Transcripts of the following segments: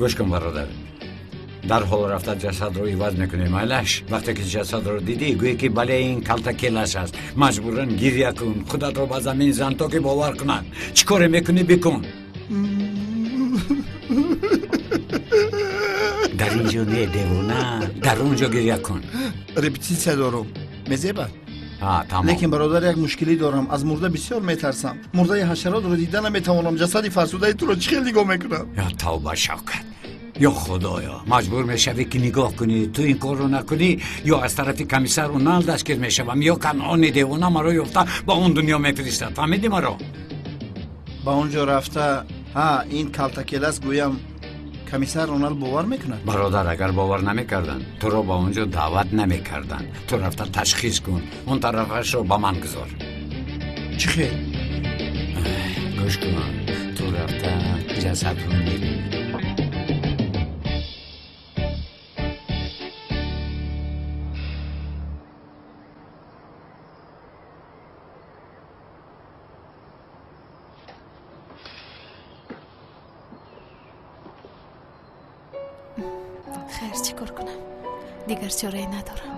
Гӯш кун, бародар, дарҳол рафта ҷасадро иваз мекунем. Айлаш, вақте ки ҷасадро дидӣ, гӯе ки бале, ин калтакелаш аст. Маҷбуран гиря кун, худатро ба замин зан, то ки бовар кунанд. Чӣ коре мекунӣ, бикун. Дар ин ҷо не, девона, дар он ҷо гиря кун. Репетитсия дорум, мезебад? Тамом. Лекин, бародар, як мушкилӣ дорам. Аз мурда бисёр метарсам. Мурдаи ҳашаротро дида наметавонам. Ҷасади фарсудаи туро чӣ хел нигоҳ мекунам? Ё тавба, Шавкат, ё худоё, маҷбур мешавӣ, ки нигоҳ кунӣ. Ту ин корро накунӣ, ё аз тарафи комиссар Унал дастгир мешавам, ё Канъони девона маро ёфта ба он дунё мефиристад. Фаҳмидӣ маро? Ба он ҷо рафта, ҳа, ин калтакелас гӯям, комиссар Унал бовар мекунад? Бародар, агар бовар намекарданд, туро ба он ҷо даъват намекарданд. Ту рафта ташхис кун, он тарафашро ба ман гузор. Чӣ хел? Гӯш кун, ту рафта ҷасадро мебинӣ. Хайр, чӣ кор кунам, дигар чорае надорам.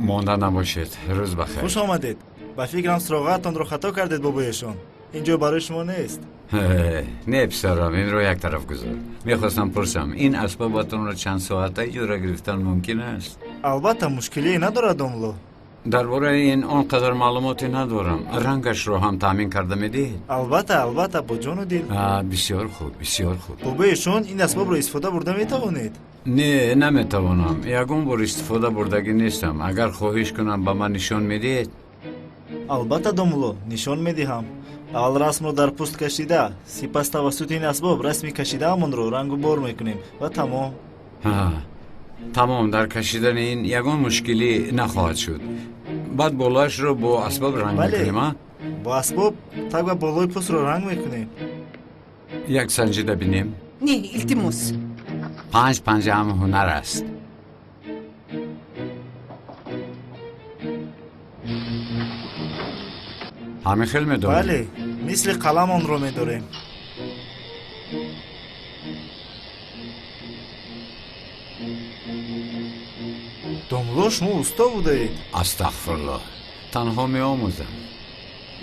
Монда набошед, рӯз бахайр. Хуш омадед. Ба фикрам, суроғаатонро хато кардед, бобоешон. Ин ҷо барои шумо нест. Не, писарам, инро як тараф гузор. Мехостам пурсам, ин асбобатонро чанд соата иҷора гирифтан мумкин аст? Албатта, мушкилие надорад, домло. Дар бораи ин он қадар маълумоте надорам. Рангашро ҳам таъмин карда медиҳед? Албатта, албатта, бо ҷону дил. Бисёр хуб, бисёр хуб. Бобоешон, ин асбобро истифода бурда метавонед? Не, наметавонам, ягон бор истифода бурдагӣ нестам. Агар хоҳиш кунам, ба ман нишон медиҳед? Албатта, домло, нишон медиҳам. Аввал расмро дар пӯст кашида, сипас тавассути ин асбоб расми кашидаамонро рангу бор мекунем ва тамом. Тамом. Дар кашидани ин ягон мушкилӣ нахоҳад шуд. Баъд болоашро бо асбоб ранг мекунем, а? Бо асбоб таг ва болои пӯстро ранг мекунем. Як санҷида бинем. Не, илтимос. Панҷ панҷаам ҳунар аст. Ҳамин хел медорем? Бале, мисли қалам онро медорем. Домло, шумо усто будаед. Астағфируллоҳ, танҳо меомӯзам.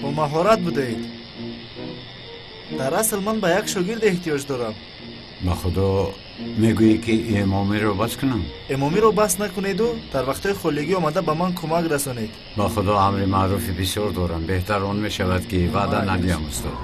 Бо маҳорат будаед. Дар асл ман ба як шогирд эҳтиёҷ дорам. Ба худо, мегӯӣ, ки эмомиро бас кунам? Эмомиро бас накунеду дар вақтҳои холигӣ омада ба ман кӯмак расонед. Ба худо, амри маъруфи бисёр дорам. Беҳтар он мешавад, ки ваъда надиҳам, устод.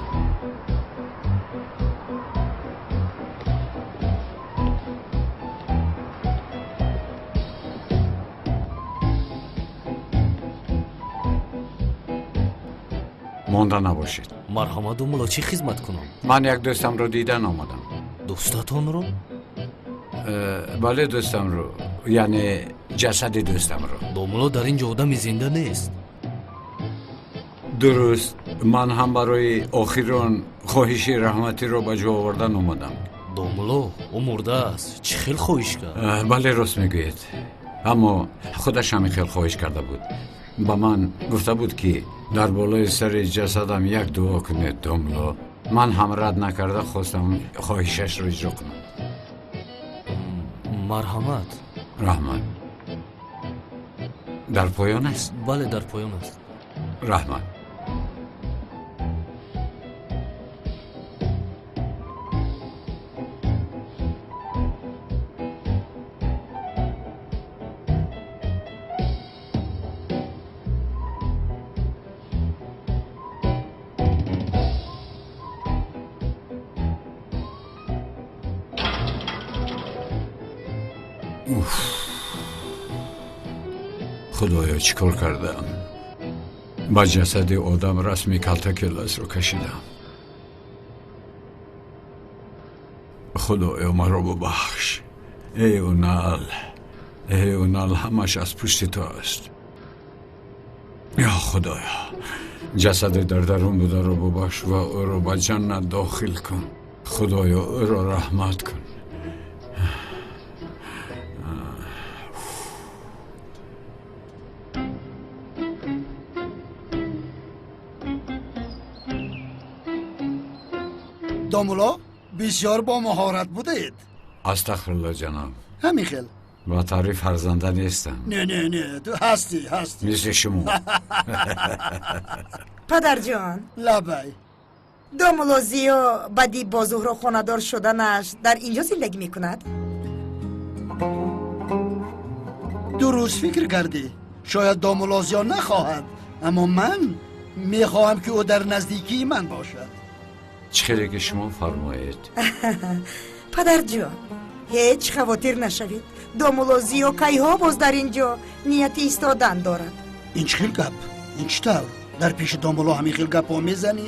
Монда набошед. Марҳамат, домулло, чӣ хизмат кунам? Ман як дӯстамро дидан омадам. Дӯстатонро? Бале, дӯстамро, яъне ҷасади дӯстамро. Домулло, дар ин ҷо одами зинда нест. Дуруст, ман ҳам барои охирон хоҳиши раҳматиро ба ҷо овардан омадам. Домулло, ӯ мурда аст. Чӣ хел хоҳиш кард? Бале, рост мегӯед, аммо худаш ҳамин хел хоҳиш карда буд. Ба ман гуфта буд, ки дар болои сари ҷасадам як дуо кунед, домулло. Ман ҳам рад накарда хостам хоҳишашро иҷро кунам. Марҳамат. Раҳмат. Дар поён аст? Бале, дар поён аст. Раҳмат. Худоё, чӣ кор кардам? Ба ҷасади одам расми калтакеласро кашидам. Худоё, маро бубахш. Эй Унал, эй Унал, ҳамаш аз пушти ту аст. Ё Худоё, ҷасади дар дарун бударо бубахш ва ӯро ба ҷаннат дохил кун. Худоё, ӯро раҳмат кун. Домулло, бисёр бо маҳорат будаед. Астағфирулло, ҷаноб. Ҳамин хел. Ба таъриф фарзанда нестам. Не, не, не, ту ҳастӣ, ҳастӣ. Мисли шумо. Падарҷон. Лабай. Домулло Зиё баъди бо Зуҳро хонадор шуданаш дар инҷо зиндагӣ мекунад? Дуруст фикр кардӣ. Шояд домулло Зиё нахоҳад, аммо ман мехоҳам, ки ӯ дар наздикии ман бошад. Чӣ хеле ки шумо фармоед. Падарҷон, ҳеҷ хавотир нашавед. Домулло Зиё кайҳо боз дар ин ҷо нияти истодан дорад. Ин чӣ хел гап? Ин чӣ тавр? Дар пеши домулло ҳамин хел гапҳо мезанӣ?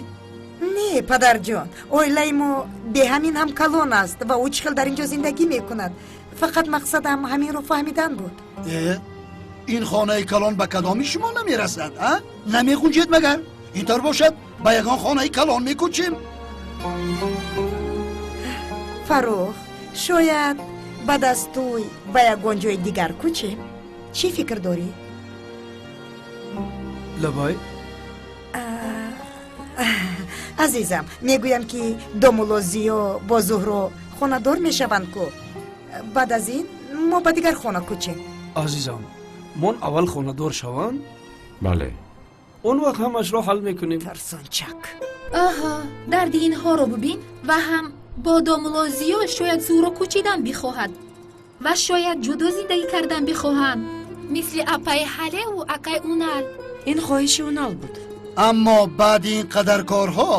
Не, падарҷон, оилаи мо беҳамин ҳам калон аст ва ӯ чӣ хел дар ин ҷо зиндагӣ мекунад. Фақат мақсадам ҳаминро фаҳмидан буд. Э, ин хонаи калон ба кадоми шумо намерасад, а? Намеғунҷед магар? Ин тавр бошад, ба ягон хонаи калон мекӯчем. Фаррух, шояд баъд аз тӯй ба ягон ҷои дигар кӯчем. Чӣ фикр дорӣ? Лабай. Азизам, мегӯям, ки домулло Зиё бо Зуҳро хонадор мешаванд ку. Баъд аз ин мо ба дигар хона кӯчем. Азизам, мон аввал хонадор шаванд? Бале. Он вақт ҳамашро ҳал мекунем. Тарсончак. Аҳа, дарди инҳоро бубин. Ва ҳам бо домулло Зиё шояд Зуҳро кӯчидан бихоҳад ва шояд ҷудо зиндагӣ кардан бихоҳанд, мисли апаи Ҳалеву акаи Унал. Ин хоҳиши Унал буд. Аммо баъди ин қадар корҳо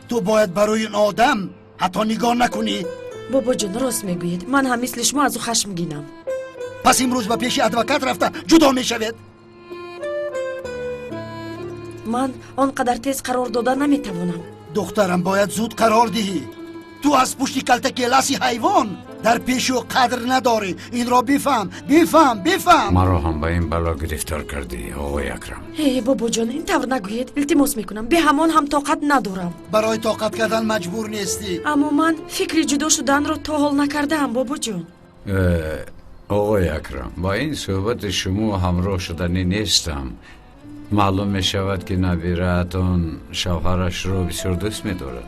ту бояд барои ин одам ҳатто нигоҳ накунӣ. Бобоҷон, рост мегӯед. Ман ҳам мисли шумо аз ӯ хашмгинам. Пас имрӯз ба пеши адвокат рафта ҷудо мешавед. Ман он қадар тез қарор дода наметавонам. Духтарам, бояд зуд қарор диҳӣ. Ту аз пушти калтакеласи ҳайвон дар пеши ӯ қадр надорӣ. Инро бифаҳм, бифаҳм, бифаҳм. Маро ҳам ба ин бало гирифтор кардӣ, оғои Акрам. Э, бобоҷон, ин тавр нагӯед, илтимос мекунам. Бе ҳамон ҳам тоқат надорам. Барои тоқат кардан маҷбур нестӣ. Аммо ман фикри ҷудо шуданро то ҳол накардаам, бобоҷон. Оғои Акрам, ба ин суҳбати шумо ҳамроҳ шуданӣ нестам. Маълум мешавад, ки набираатон шавҳарашро бисёр дӯст медорад.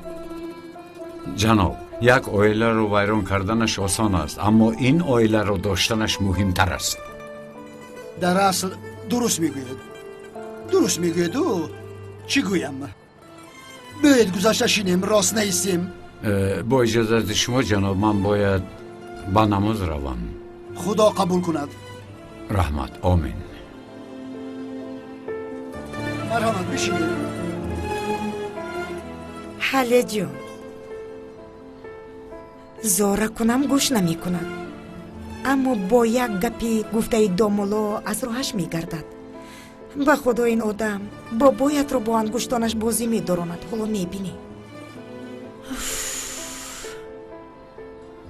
Ҷаноб, як оиларо вайрон карданаш осон аст, аммо ин оиларо доштанаш муҳимтар аст. Дар асл дуруст мегӯед, дуруст мегӯед. Ӯ чӣ гӯям? Биёед гузашта шинем, рост наистем. Бо иҷозати шумо, ҷаноб, ман бояд ба намоз равам. Худо қабул кунад. Раҳмат, омин. Марҳамат, бишинед. Ҳалеҷон, зора кунам гӯш намекунад, аммо бо як гапи гуфтаи домулло аз роҳаш мегардад. Ба худо, ин одам бобоятро бо ангуштонаш бозӣ медоронад. Ҳоло мебинӣ.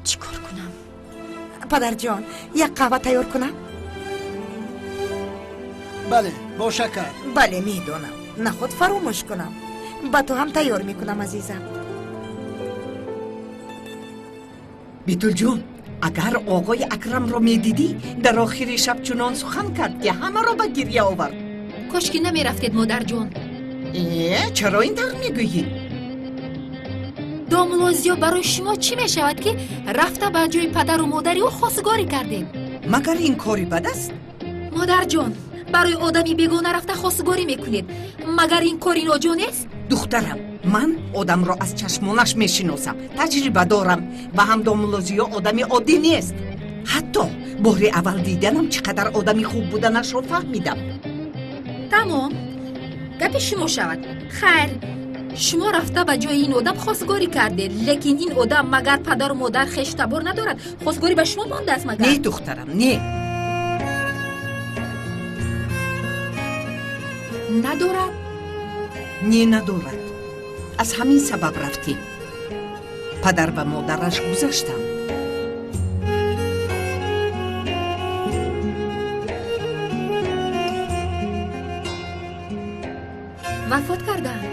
Чӣ кор кунам? Падарҷон, як қаҳва тайёр кунам? Бале, бо шакар. Бале, медонам, наход фаромӯш кунам. Ба ту ҳам тайёр мекунам, азизам. Битулҷон, агар оғои Акрамро медидӣ, дар охири шаб чунон сухан кард, ки ҳамаро ба гирья овард. Кошки намерафтед, модарҷон. Э, чаро ин тавр мегӯӣ? Домулло Зиё барои шумо чӣ мешавад, ки рафта ба ҷои падару модари ӯ хостгорӣ кардед? Магар ин кори бад аст? Модарҷон, барои одами бегона рафта хостгорӣ мекунед, магар ин кори ноҷо нест? Духтарам, ман одамро аз чашмонаш мешиносам, таҷриба дорам ва ҳам домулло Зиё одами оддӣ нест. Ҳатто бори аввал диданам чӣ қадар одами хуб буданашро фаҳмидам. Тамом, гапи шумо шавад. Хайр, шумо рафта ба ҷои ин одам хостгорӣ кардед, лекин ин одам магар падару модар, хешу табор надорад? Хостгорӣ ба шумо мондааст магар? Не, духтарам, не. Надорад? Не, надорад. Аз ҳамин сабаб рафтем. Падар ва модараш гузаштанд. Вафот карданд?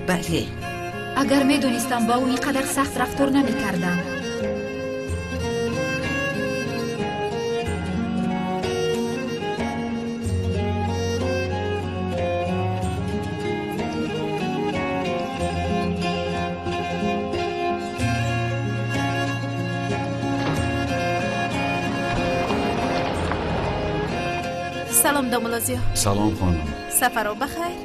Бале. Агар медонистам, ба ӯ ин қадар сахт рафтор намекардам. Салом, домулло Зиё. Салом, хонум. Сафаро ба хайр?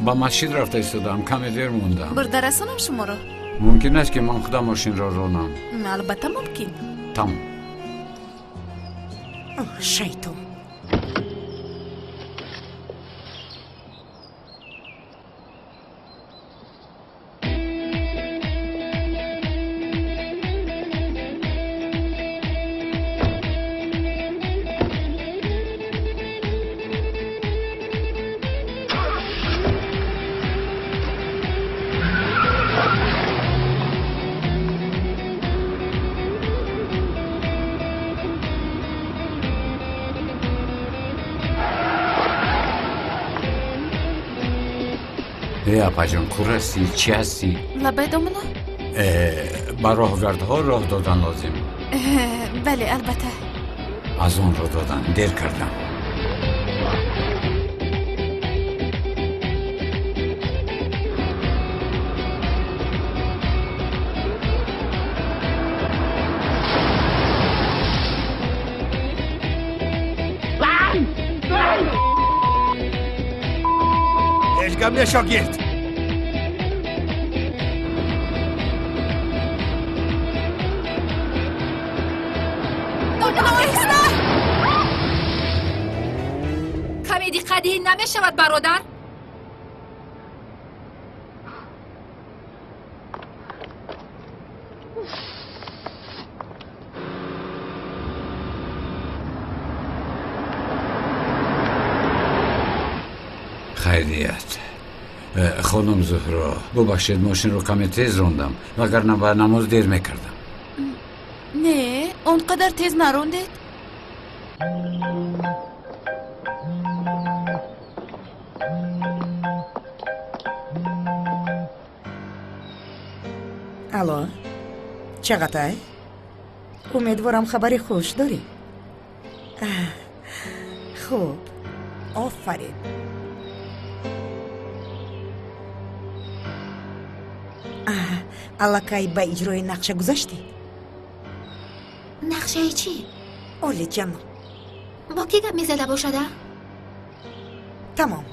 Ба масҷид рафта истодаам, каме дер мондам. Бурда расонам шуморо? Мумкин аст, ки ман худам мошинро ронам? Албатта, мумкин. Тамом. Шайтон. Э, апаҷон, кур ҳастӣ, чӣ ҳастӣ? Лаббай, домулло. Ба роҳгардҳо роҳ додан лозим. Бале, албатта. Аз онро додан дер кардам. Ҳеҷ гап не, шогирд. Оҳиста. Каме диққат диҳӣ намешавад, бародар? Хайрият, хонум Зуҳро, бубахшед, мошинро каме тез рондам, вагарна ба намоз дер мекардам. Не, он қадар тез нарондед. Алло, Чағатай, умедворам, хабари хуш дорӣ. Хуб, офарин. Аллакай ба иҷрои нақша гузаштӣ? Нақшаи чӣ? Олиҷаноб. Бо кӣ гап мезада бошада? Тамом.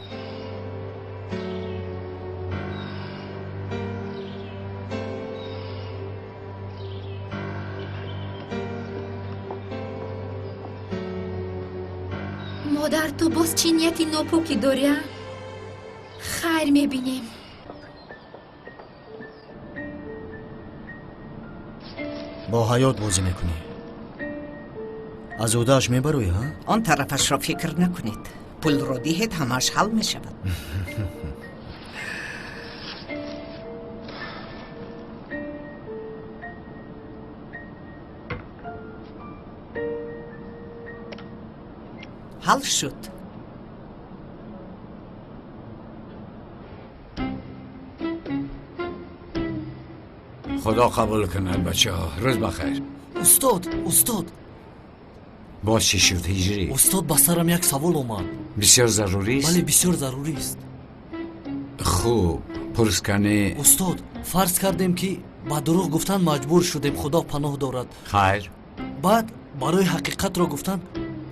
Модар, ту боз чӣ нияти нопокӣ дорӣ, а? Хайр, мебинем. Бо ҳаёт бозӣ мекунӣ, аз ӯдааш мебароӣ, ҳа? Он тарафашро фикр накунед. Пулро диҳед, ҳамааш ҳал мешавад. Ҳал шуд. Худо қабул кунад, бачаҳо. Рӯз бахайр. Устод, устод. Боз чӣ шуд, Ҳиҷрӣ? Устод, ба сарам як савол омад. Бисёр зарурист? Бале, бисёр зарурист. Хуб, пурс кани. Устод, фарз кардем, ки ба дурӯғ гуфтан маҷбур шудем, Худо паноҳ дорад. Хайр. Баъд барои ҳақиқатро гуфтан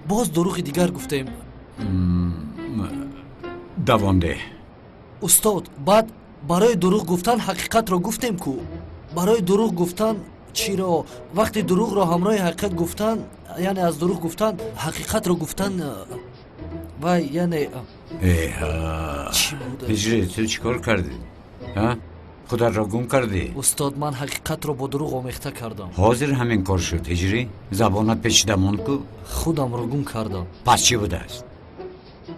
боз дурӯғи дигар гуфтем. Давом деҳ. Устод, баъд барои дурӯғ гуфтан ҳақиқатро гуфтем ку. Барои дурӯғ гуфтан чиро? Вақти дурӯғро ҳамроҳи ҳақиқат гуфтан, яъне аз дурӯғ гуфтан ҳақиқатро гуфтан, вай, яъне Эҳа, Ҳиҷрӣ, ту чӣ кор кардӣ? Худатро гум кардӣ? Устод, ман ҳақиқатро бо дурӯғ омехта кардам. Ҳозир ҳамин кор шуд, Ҳиҷрӣ. Забонат печида монд ку. Худамро гум кардам. Пас чӣ будааст?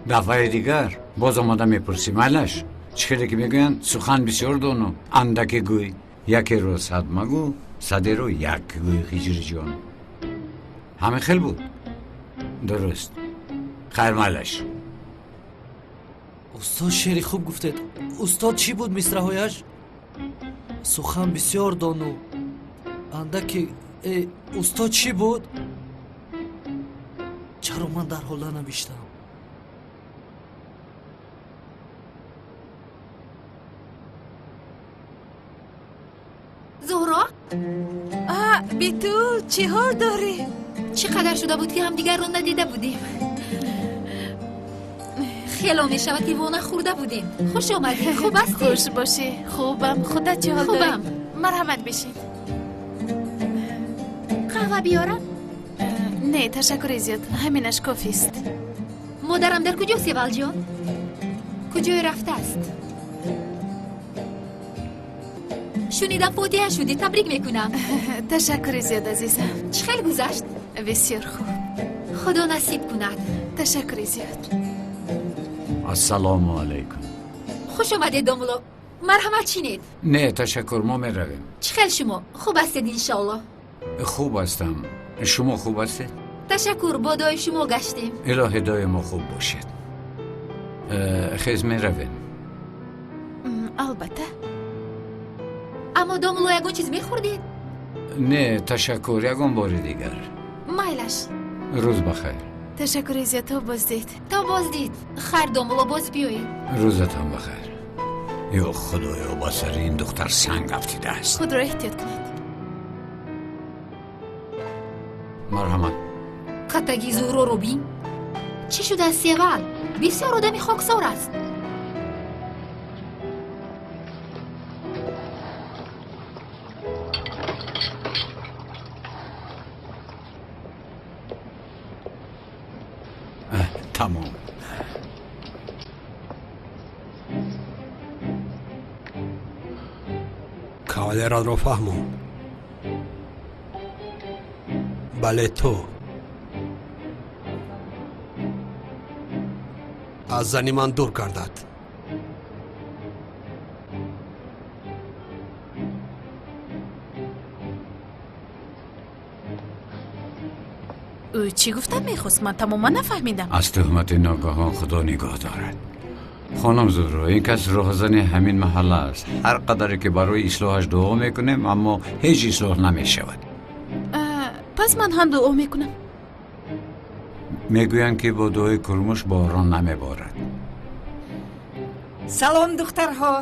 Дафъаи дигар боз омода мепурсӣ, майлаш? Чӣ хеле ки мегӯянд, сухан бисёр дону андаке гӯй. Якеро сад магӯ, садеро як гӯй, Ҳиҷриҷон. Ҳамин хел буд? Дуруст. Хайр, майлаш. Устод, шеъри хуб гуфтед. Устод, чӣ буд мисраҳояш? Сухан бисёр дону андаке. Устод, чӣ буд? Чаро ман дарҳол нанавиштам? Зуҳро? Битул, чӣ ҳол дорӣ? Чӣ қадар шуда буд, ки ҳамдигарро надида будем. Хело мешавад, ки во нахӯрда будем. Хуш омадӣ. Хуб ҳастӣ? Хуш бошӣ. Хубам. Худат чӣ ҳол дорӣ? Хубам. Марҳамат, бишин. Қаҳва биёрам? Не, ташаккури зиёд, ҳаминаш кофист. Модарам дар куҷо, Севалҷон? Куҷое рафтааст? Шунидам, фотиҳа шудӣ. Табрик мекунам. Ташаккури зиёд, азизам. Чӣ хел гузашт? Бисёр хуб. Худо насиб кунад. Ташаккури зиёд. Ассалому алайкум. Хуш омадед, домулло. Марҳамат, чинед. Не, ташаккур, мо меравем. Чӣ хел шумо? Хуб ҳастед, иншоалло? Хуб ҳастам. Шумо хуб ҳастед? Ташаккур, бо дуои шумо гаштем. Илоҳи доимо хуб бошед. Хез, меравем. Албатта. Аммо, домулло, ягон чиз мехӯрдед? Не, ташаккур, ягон бори дигар. Майлаш. Рӯз бахайр. Ташаккури зиёд, то боздид. То боздид. Хайр, домулло, боз биёед. Рӯзатон бахайр. Ё Худоё, ба сари ин духтар санг афтидааст. Худро эҳтиёт кунед. Марҳамат. Қаттаги Зуҳроро бин. Чӣ шудааст, Севал? Бисёр одами хоксор аст. Тамом. Кавалератро фаҳмон. Бале, ту аз зани ман дур гардад. Ӯ чӣ гуфтан мехост, ман тамоман нафаҳмидам. Аз туҳмати ногаҳон Худо нигоҳ дорад. Хонум Зуҳро, ин кас роҳзани ҳамин маҳалла аст. Ҳар қадаре ки барои ислоҳаш дуо мекунем, аммо ҳеҷ ислоҳ намешавад. Пас ман ҳам дуо мекунам. Мегӯянд, ки бо дуои курмуш борон намеборад. Салом, духтарҳо.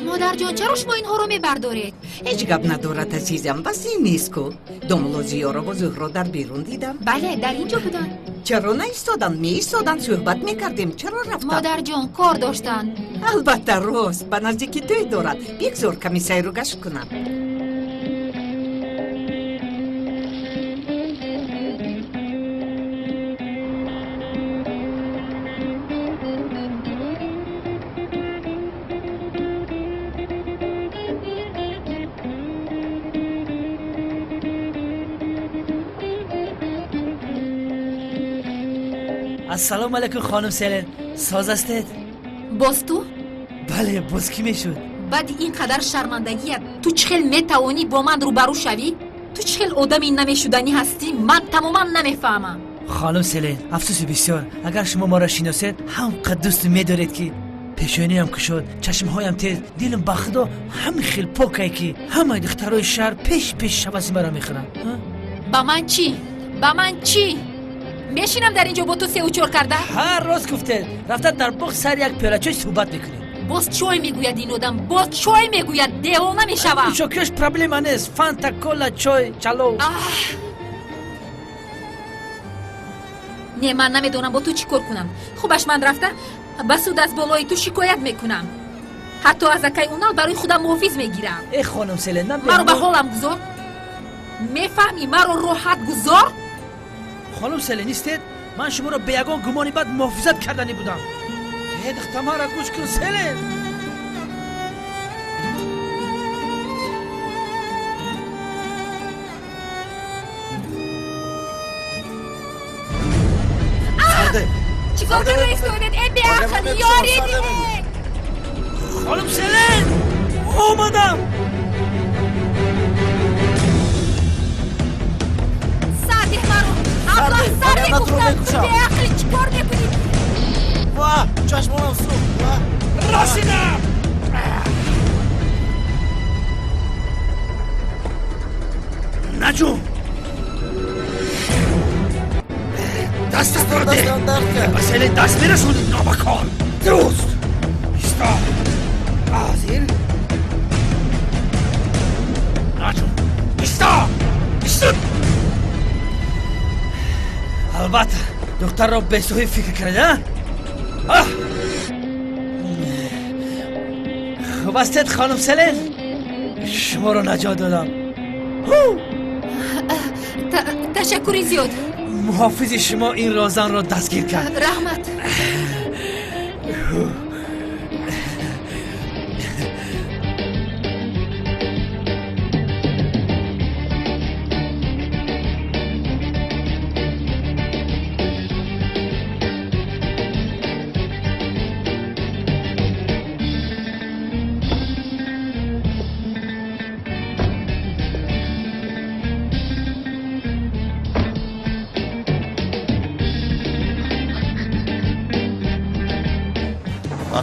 Модарҷон, чаро шумо инҳоро мебардоред? Ҳеҷ гап надорад, азизам, бас ин нест ку. Домулло Зиёро бо Зуҳро дар берун дидам. Бале, дар ин ҷо буданд. Чаро наистоданд? Меистоданд, суҳбат мекардем. Чаро рафтанд? Модарҷон, кор доштанд. Албатта, рост, ба наздики тӯй дорад. Бигзор ками сайру гашт кунам. Ассалому алайкум, хонум Селен, соз ҳастед? Боз ту? Бале, боз кӣ мешуд? Баъди ин қадар шармандагият ту чӣ хел метавонӣ бо ман рӯбарӯ шавӣ? Ту чӣ хел одами намешуданӣ ҳастӣ, ман тамоман намефаҳмам. Хонум Селен, афсӯси бисёр, агар шумо моро шиносед, ҳам қад дӯсту медоред, ки Пешониям кушод, чашмҳоям тез, дилам ба худо ҳамин хел покае, ки ҳамаи духтарои шаҳр пеш пеш ҳаваси маро мехӯранд. Ба ман чӣ? Ба ман чӣ? Мешинам дар ин ҷо бо ту сеу чор карда? Ҳар рост гуфтед. Рафта дар боғ сари як пиёла чой суҳбат мекунем. Боз чой мегӯяд ин одам, боз чой мегӯяд, девона мешавам. Нӯшокиёш проблема нест: фанта, кола, чой, чалов. Не, ман намедонам бо ту чӣ кор кунам. Хубаш, ман рафта ба суд аз болои ту шикоят мекунам. Ҳатто аз акай Унал барои худам муҳофиз мегирам. Э, хонум Селен, ман Маро ба ҳолам гузор, мефаҳмӣ? Маро роҳат гузор. Хонум Селен, истед, ман шуморо бе ягон гумони бад муҳофизат карданӣ будам. Э, духта, маро гӯш кун, Селен. Чикор карда истодед, э беақл? Ёрӣ диҳед! Хонум Селен, омадам. Сардеҳ маро, аблаҳ, сардеҳ гуфтам! Ту беақли, чӣ кор мекунӣ? Ва, чашмонам сӯхт! Расидам! Наҷум, дастатро деҳ, ба Селен даст мерасонӣ, нобакор! Дуруст, исто, ҳозир. Наҷум, исто, исто! Албатта, духтарро бесоҳиб фикр карда. Хуб ҳастед, хонум Селен? Шуморо наҷот додам. Ташаккури зиёд. Муҳофизи шумо ин розанро дастгир кард. Раҳмат.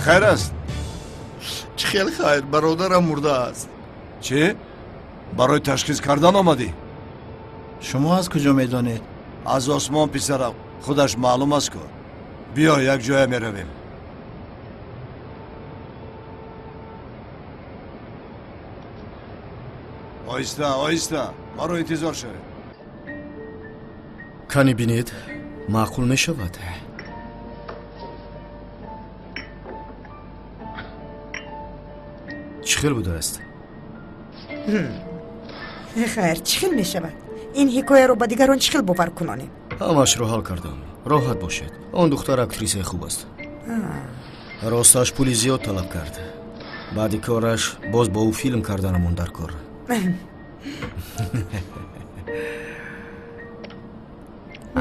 Хайр аст? Чӣ хел хайр, бародарам мурдааст. Чӣ? Барои ташхис кардан омадӣ? Шумо аз куҷо медонед? Аз осмон, писарам, худаш маълум аст ку. Биё, як ҷоя меравем. Оҳиста, оҳиста, маро интизор шавед. Кани бинед, маъқул мешавад. Чӣ хел будааст? Хайр, чӣ хел мешавад? Ин ҳикояро ба дигарон чӣ хел бовар кунонем? Ҳамаашро ҳал кардам, роҳат бошед. Он духтар актрисаи хуб аст. Росташ, пули зиёд талаб кард. Баъди кораш боз бо ӯ филм карданамон дар кор.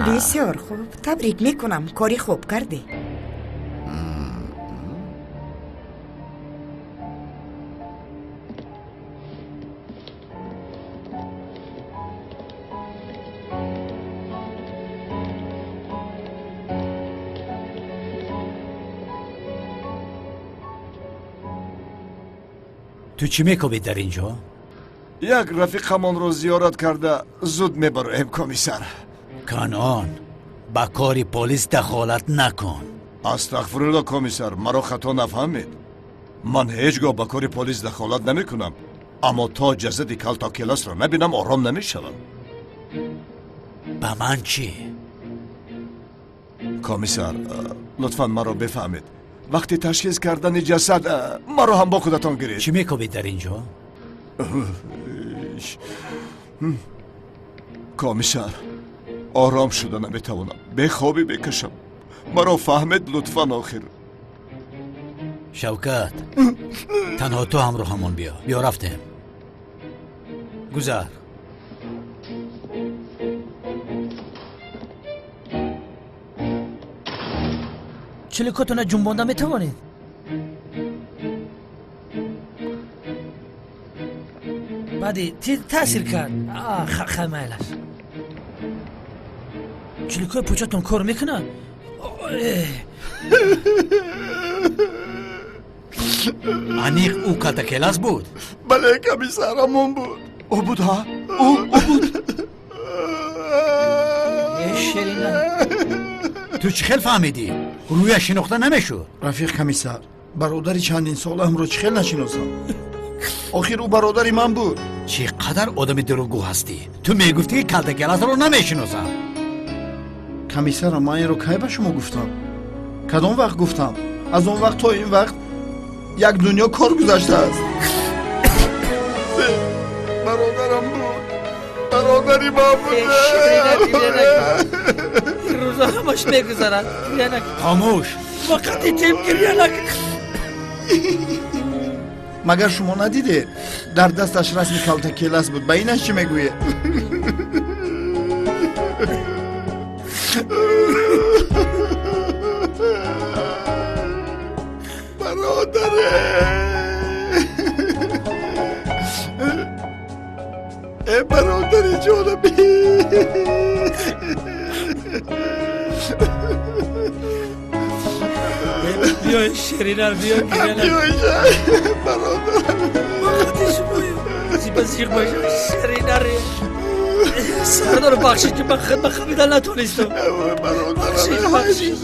Бисёр хуб, табрик мекунам, кори хуб кардӣ. Ту чӣ мекобӣ дар ин ҷо? Як рафиқамонро зиёрат карда зуд мебароем, комиссар. Канон, ба кори полис дахолат накун. Астағфирулло, комиссар, маро хато нафаҳмед. Ман ҳеҷ гоҳ ба кори полис дахолат намекунам, аммо то ҷасади Калтакеласро набинам, ором намешавам. Ба ман чӣ? Комиссар, лутфан маро бифаҳмед. Вақти ташхис кардани ҷасад маро ҳам бо худатон гиред. Чӣ мекобед дар ин ҷо? Комиссар, ором шуда наметавонам, бехобӣ мекашам. Маро фаҳмед лутфан, охир. Шавкат, танҳо ту ҳамроҳамон биё. Биё, рафтем. Гузар. Чиликотона ҷунбонда метавонед? Баъди тир таъсир кард. Хай, майлаш. Чиликои початон кор мекунад? Аниқ ӯ Калтакелас буд? Бале, комиссар, ҳамон буд. Ӯ буд, ҳа? Ӯ буд. Ширина, ту чӣ хел фаҳмидӣ? Рӯяш шинохта намешуд. Рафиқ комиссар, бародари чандин солаамро чӣ хел нашиносам? Охир ӯ бародари ман буд. Чӣ қадар одами дурӯғгӯ ҳастӣ! Ту мегуфтӣ, ки Калтакеласро намешиносам. Комиссарам, ман инро кай ба шумо гуфтам? Кадом вақт гуфтам? Аз он вақт то ин вақт як дунё кор гузаштааст. Бародарам буд, бародари ман буд. Рӯза ҳамаш мегузарад. Гиря накун. Хомӯш. Вақти тим, гиря накун. Магар шумо надидед, дар дасташ расми Калтакелас буд? Ба инаш чӣ мегӯед? Бародаре, э бародари ҷонами. Биёй, Ширина, биё, гиря накун. Бародарам. Вақти шумо зиба зиқ баша, Ширина. Сардор, бахшид, ки ман хидма хамида натонистам. Бахшид, бахшид.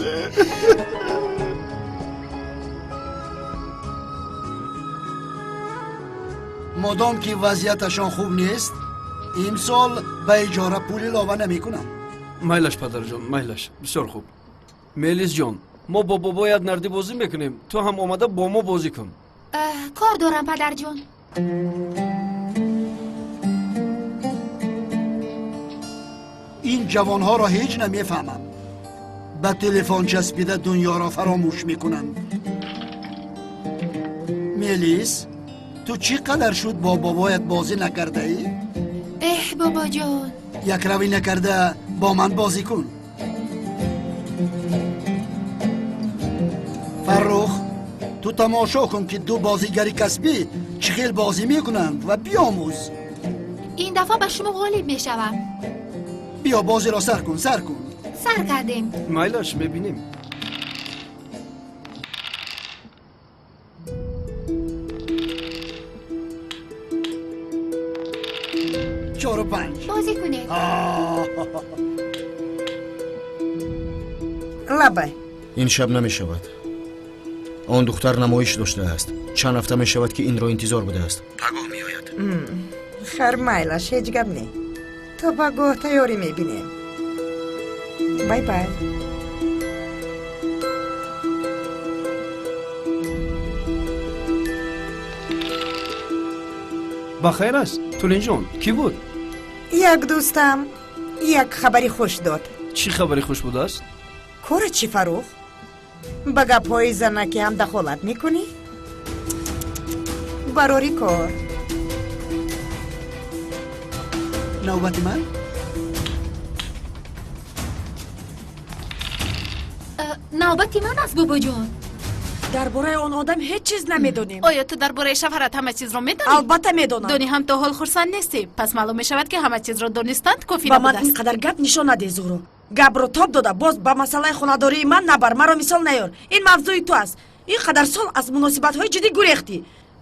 Модом ки вазъияташон хуб нест, имсол ба иҷора пул илова намекунам. Майлаш, падарҷон, майлаш. Бисёр хуб. Мелисҷон, мо бо бобоят нардӣ бозӣ мекунем, ту ҳам омада бо мо бозӣ кун. Кор дорам, падарҷон. Ин ҷавонҳоро ҳеҷ намефаҳмам. Ба телефон часпида дунёро фаромӯш мекунанд. Мелис, ту чӣ қадар шуд бо бобоят бозӣ накардаӣ? Эҳ, бобоҷон. Якравӣ накарда бо ман бозӣ кун. Фаррух, ту тамошо кун, ки ду бозигари касбӣ чӣ хел бозӣ мекунанд, ва биомӯз. Ин дафъа ба шумо ғолиб мешавам. Биё, бозиро сар кун, сар кун. Сар кардем. Майлаш, мебинем. Чору панҷ. Бозӣ кунед. Лабай. Ин шаб намешавад. Он духтар намоиш доштааст. Чанд ҳафта мешавад, ки инро интизор будааст. Пагоҳ меояд. Хайр, майлаш, ҳеҷ гап не. То пагоҳ тайёрӣ мебинем. Бай бай. Ба хайр аст, Тулинҷон? Кӣ буд? Як дӯстам як хабари хуш дод. Чӣ хабари хуш будааст? Кора чӣ, Фаррух? Ба гапҳои занаки ҳам дахолат мекунӣ? Барори кор. Навбати ман. Навбати ман аст, бобоҷон. Дар бораи он одам ҳеҷ чиз намедонем. Оё ту дар бораи шавҳарат ҳама чизро медонӣ? Албатта медонам. Донӣ ҳам то ҳол хурсанд нестӣ. Пас маълум мешавад, ки ҳама чизро донистанд кофӣ Ба ман набудааст. ин қадар гап нишон надеҳ, Зуҳро. Гапро тоб дода, боз ба масъалаи хонадории ман набар, маро мисол наёр. Ин мавзӯи ту аст. Ин қадар сол аз муносибатҳои ҷиддӣ гурехтӣ.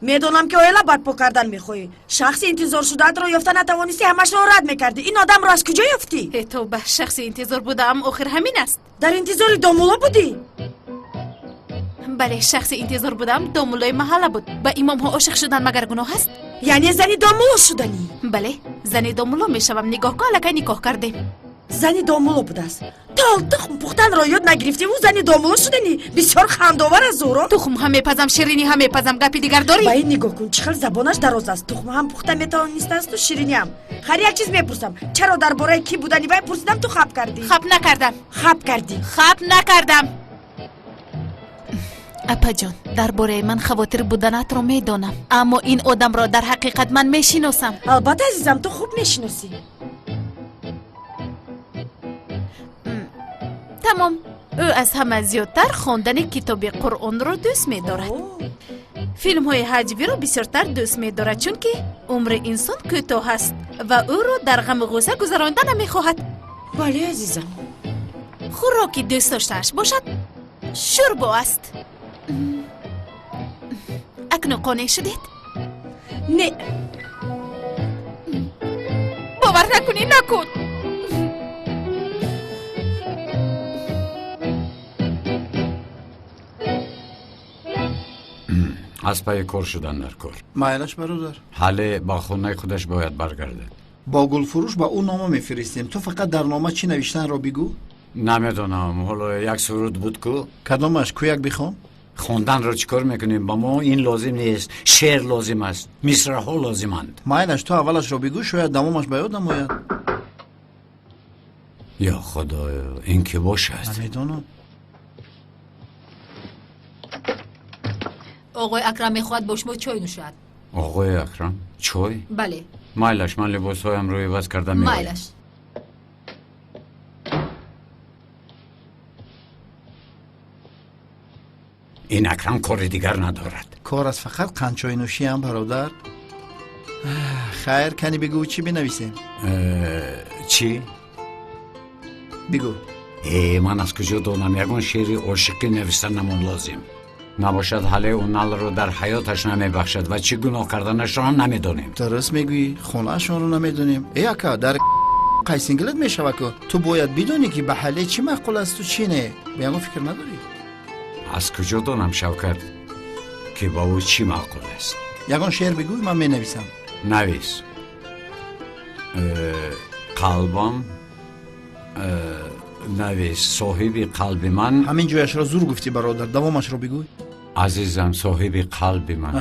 Медонам, ки оила барпо кардан мехоҳӣ. Шахси интизоршудаатро ёфта натавонистӣ, ҳамашро рад мекардӣ. Ин одамро аз куҷо ёфтӣ? Э, тавба, шахси интизор будаам охир ҳамин аст. Дар интизори домулло будӣ? Бале, шахси интизор будам домуллои маҳалла буд. Ба имомҳо ошиқ шудан магар гуноҳ аст? Яъне зани домулло шуданӣ? Бале, зани домулло мешавам. Нигоҳ кун, аллакай никоҳ кардем. Зани домулло будааст. То ҳол тухм пухтанро ёд нагирифтӣ, ӯ зани домулло шуданӣ. Бисёр хандовар аст, Зуҳро. Тухм ҳам мепазам, ширинӣ ҳам мепазам. Гапи дигар дорӣ? Ба ин нигоҳ кун, чӣ хел забонаш дароз аст. Тухм ҳам пухта метавонистасту ширинӣ ҳам. Хайр, як чиз мепурсам: чаро дар бораи кӣ будани вай пурсидам, ту хап кардӣ? Хап накардам. Хап кардӣ. Хап накардам. Апаҷон, дар бораи ман хавотир буданатро медонам, аммо ин одамро дар ҳақиқат ман мешиносам. Албатта, азизам, ту хуб мешиносӣ. Тамом. Ӯ аз ҳама зиёдтар хондани китоби Қуръонро дӯст медорад. Филмҳои ҳаҷвиро бисёртар дӯст медорад, чунки умри инсон кӯтоҳ аст ва ӯро дар ғаму ғусса гузаронда намехоҳад. Бале, азизам. Хӯроки дӯст доштааш бошад, шӯрбо аст. Акнун қонеъ шудед? Не. Бовар накунӣ, накун. Аз пайи кор шудан дар кор. Майлаш, бародар. Ҳале ба хонаи худаш бояд баргардад. Бо гулфурӯш ба ӯ нома мефиристем. Ту фақат дар нома чӣ навиштанро бигӯ. Намедонам, ҳоло як суруд буд ку. Кадомаш? Кӯяк бихон. Хонданро чӣ кор мекунем? Ба мо ин лозим нест. Шеър лозим аст, мисраҳо лозиманд. Майлаш, ту аввалашро бигӯ, шояд давомаш ба ёдам ояд. Ё худоё, ин ки бошад? Намедонам. Оғои Акрам мехоҳад бо шумо чой нӯшад. Оғои Акрам? Чой? Бале. Майлаш, ман либосҳоямро иваз карда меоям. Майлаш. Ин Акрам кори дигар надорад. Кор аз фақат қандчойнӯшиам, бародар. Хайр, кани бигӯ, чӣ бинависем? Чӣ? Бигӯ. Э, ман аз куҷо донам? Ягон шеъри ошиқӣ нависта намон лозим. Набошад, ҳале ӯ налро дар ҳаёташ намебахшад ва чӣ гуноҳ карданашро ҳам намедонем. Дуруст мегӯӣ, хонаашонро намедонем. Э, ака, дар қайсинглат мешава ку. Ту бояд бидонӣ, ки ба ҳале чӣ маъқул асту чӣ не. Ба ягон фикр надорӣ? Аз куҷо донам, Шавкат, ки ба ӯ чӣ маъқул аст? Ягон шеър бигӯй, ман менависам. Навис. Қалбам, навис, соҳиби қалби ман. Ҳамин ҷояшро зур гуфтӣ, бародар, давомашро бигӯй. Азизам, соҳиби қалби ман.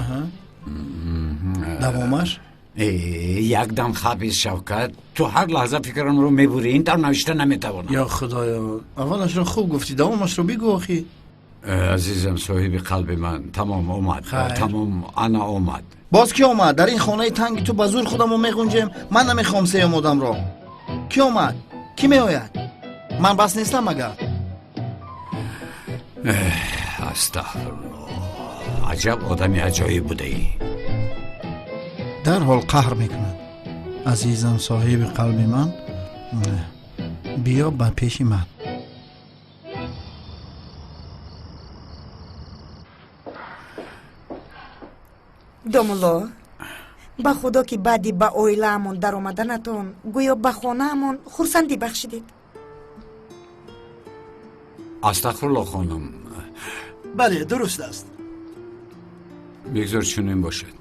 Давомаш? Якдам хабис, Шавкат, ту ҳар лаҳза фикрамро мебурӣ, ин тавр навишта наметавонам. Ё худоё, аввалашро хуб гуфтӣ, давомашро бигӯ охӣ. Азизам, соҳиби қалби ман, тамом, омад, тамом, ана омад. Боз ки омад? Дар ин хонаи танги ту ба зур худамо меғунҷем. Ман намехоҳам сеюм одамро. Ки омад? Кӣ меояд? Ман бас нестам магар? Астағфируллоҳ, аҷаб одами аҷоиб будаӣ. Дарҳол қаҳр мекунад. Азизам, соҳиби қалби ман, биё ба пеши ман. Домулло, ба худо ки баъди ба оилаамон даромаданатон гӯё ба хонаамон хурсандӣ бахшидед. Астағфирулло, хонум. Бале, дуруст аст. Бигзор чунин бошад.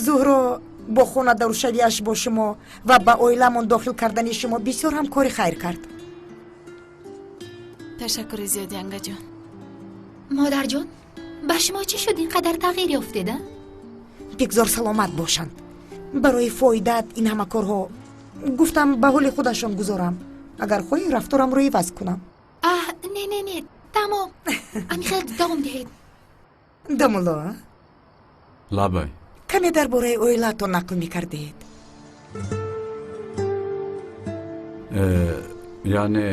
Зуҳро бо хонадоршавиаш бо шумо ва ба оиламон дохил кардани шумо бисёр ҳам кори хайр кард. Ташаккури зиёд, Янгаҷон. Модарҷон, ба шумо чӣ шуд, ин қадар тағйир ёфтед, а? Бигзор саломат бошанд. Барои фоидаат ин ҳама корҳо гуфтам ба ҳоли худашон гузорам. Агар хоҳӣ, рафторамро иваз кунам. Аҳ, не, не, не, тамом. Амихел давом диҳед. Домулло, лабай. Каме дар бораи оилаатон нақл мекардед. Яъне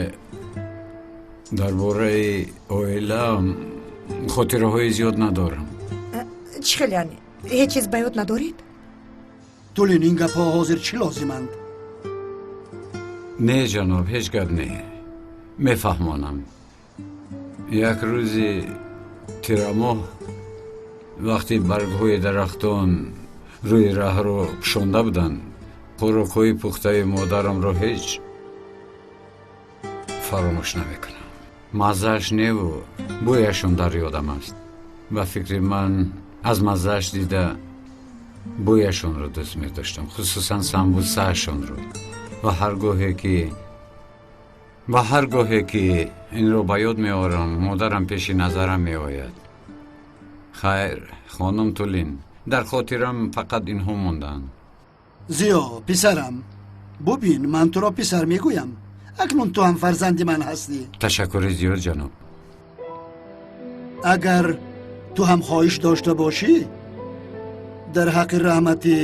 дар бораи оилаам хотираҳои зиёд надорам. Чӣ хел яъне? Ҳеҷ чиз ба ёд надоред? Тулин, ин гапҳо ҳозир чӣ лозиманд? Не, ҷаноб, ҳеҷ гап не. Мефаҳмонам. Як рӯзи тирамоҳ, вақте баргҳои дарахтон рӯи раҳро пӯшонда буданд, хӯрокҳои пухтаи модарамро ҳеҷ фаромӯш намекунам. Маззааш неву бӯяшон дар ёдам аст. Ба фикри ман, аз маззааш дида бӯяшонро дӯст медоштам, хусусан самбусаашонро. Ва ҳар гоҳе ки инро ба ёд меорам, модарам пеши назарам меояд. Хайр, хонум Тулин, дар хотирам фақат инҳо монданд. Зиё, писарам, бубин, ман туро писар мегӯям. Акнун ту ҳам фарзанди ман ҳастӣ. Ташаккури зиёд, ҷаноб. Агар ту ҳам хоҳиш дошта бошӣ, дар ҳаққи раҳмати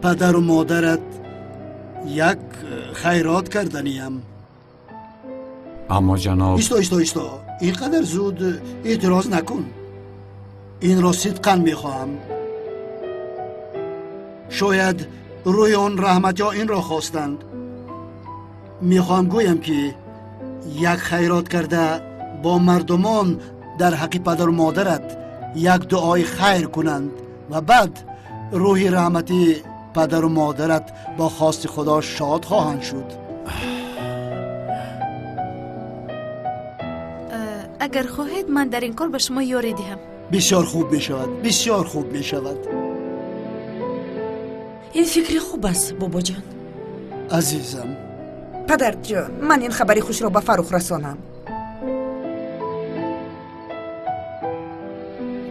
падару модарат як хайрот карданиям. Аммо ҷаноб. Исто, исто, исто, ин қадар зуд эътироз накун. Инро сидқан мехоҳам. Шояд рӯи он раҳматиҳо инро хостанд. Мехоҳам гӯям, ки як хайрот карда бо мардумон дар ҳаққи падару модарат як дуои хайр кунанд. Ва баъд рӯҳи раҳмати падару модарат бо хости Худо шод хоҳанд шуд. Агар хоҳед, ман дар ин кор ба шумо ёрӣ диҳам. Бисёр хуб мешавад, бисёр хуб мешавад. Ин фикри хуб аст, бобоҷон. Азизам. Падарҷон, ман ин хабари хушро ба Фаррух расонам.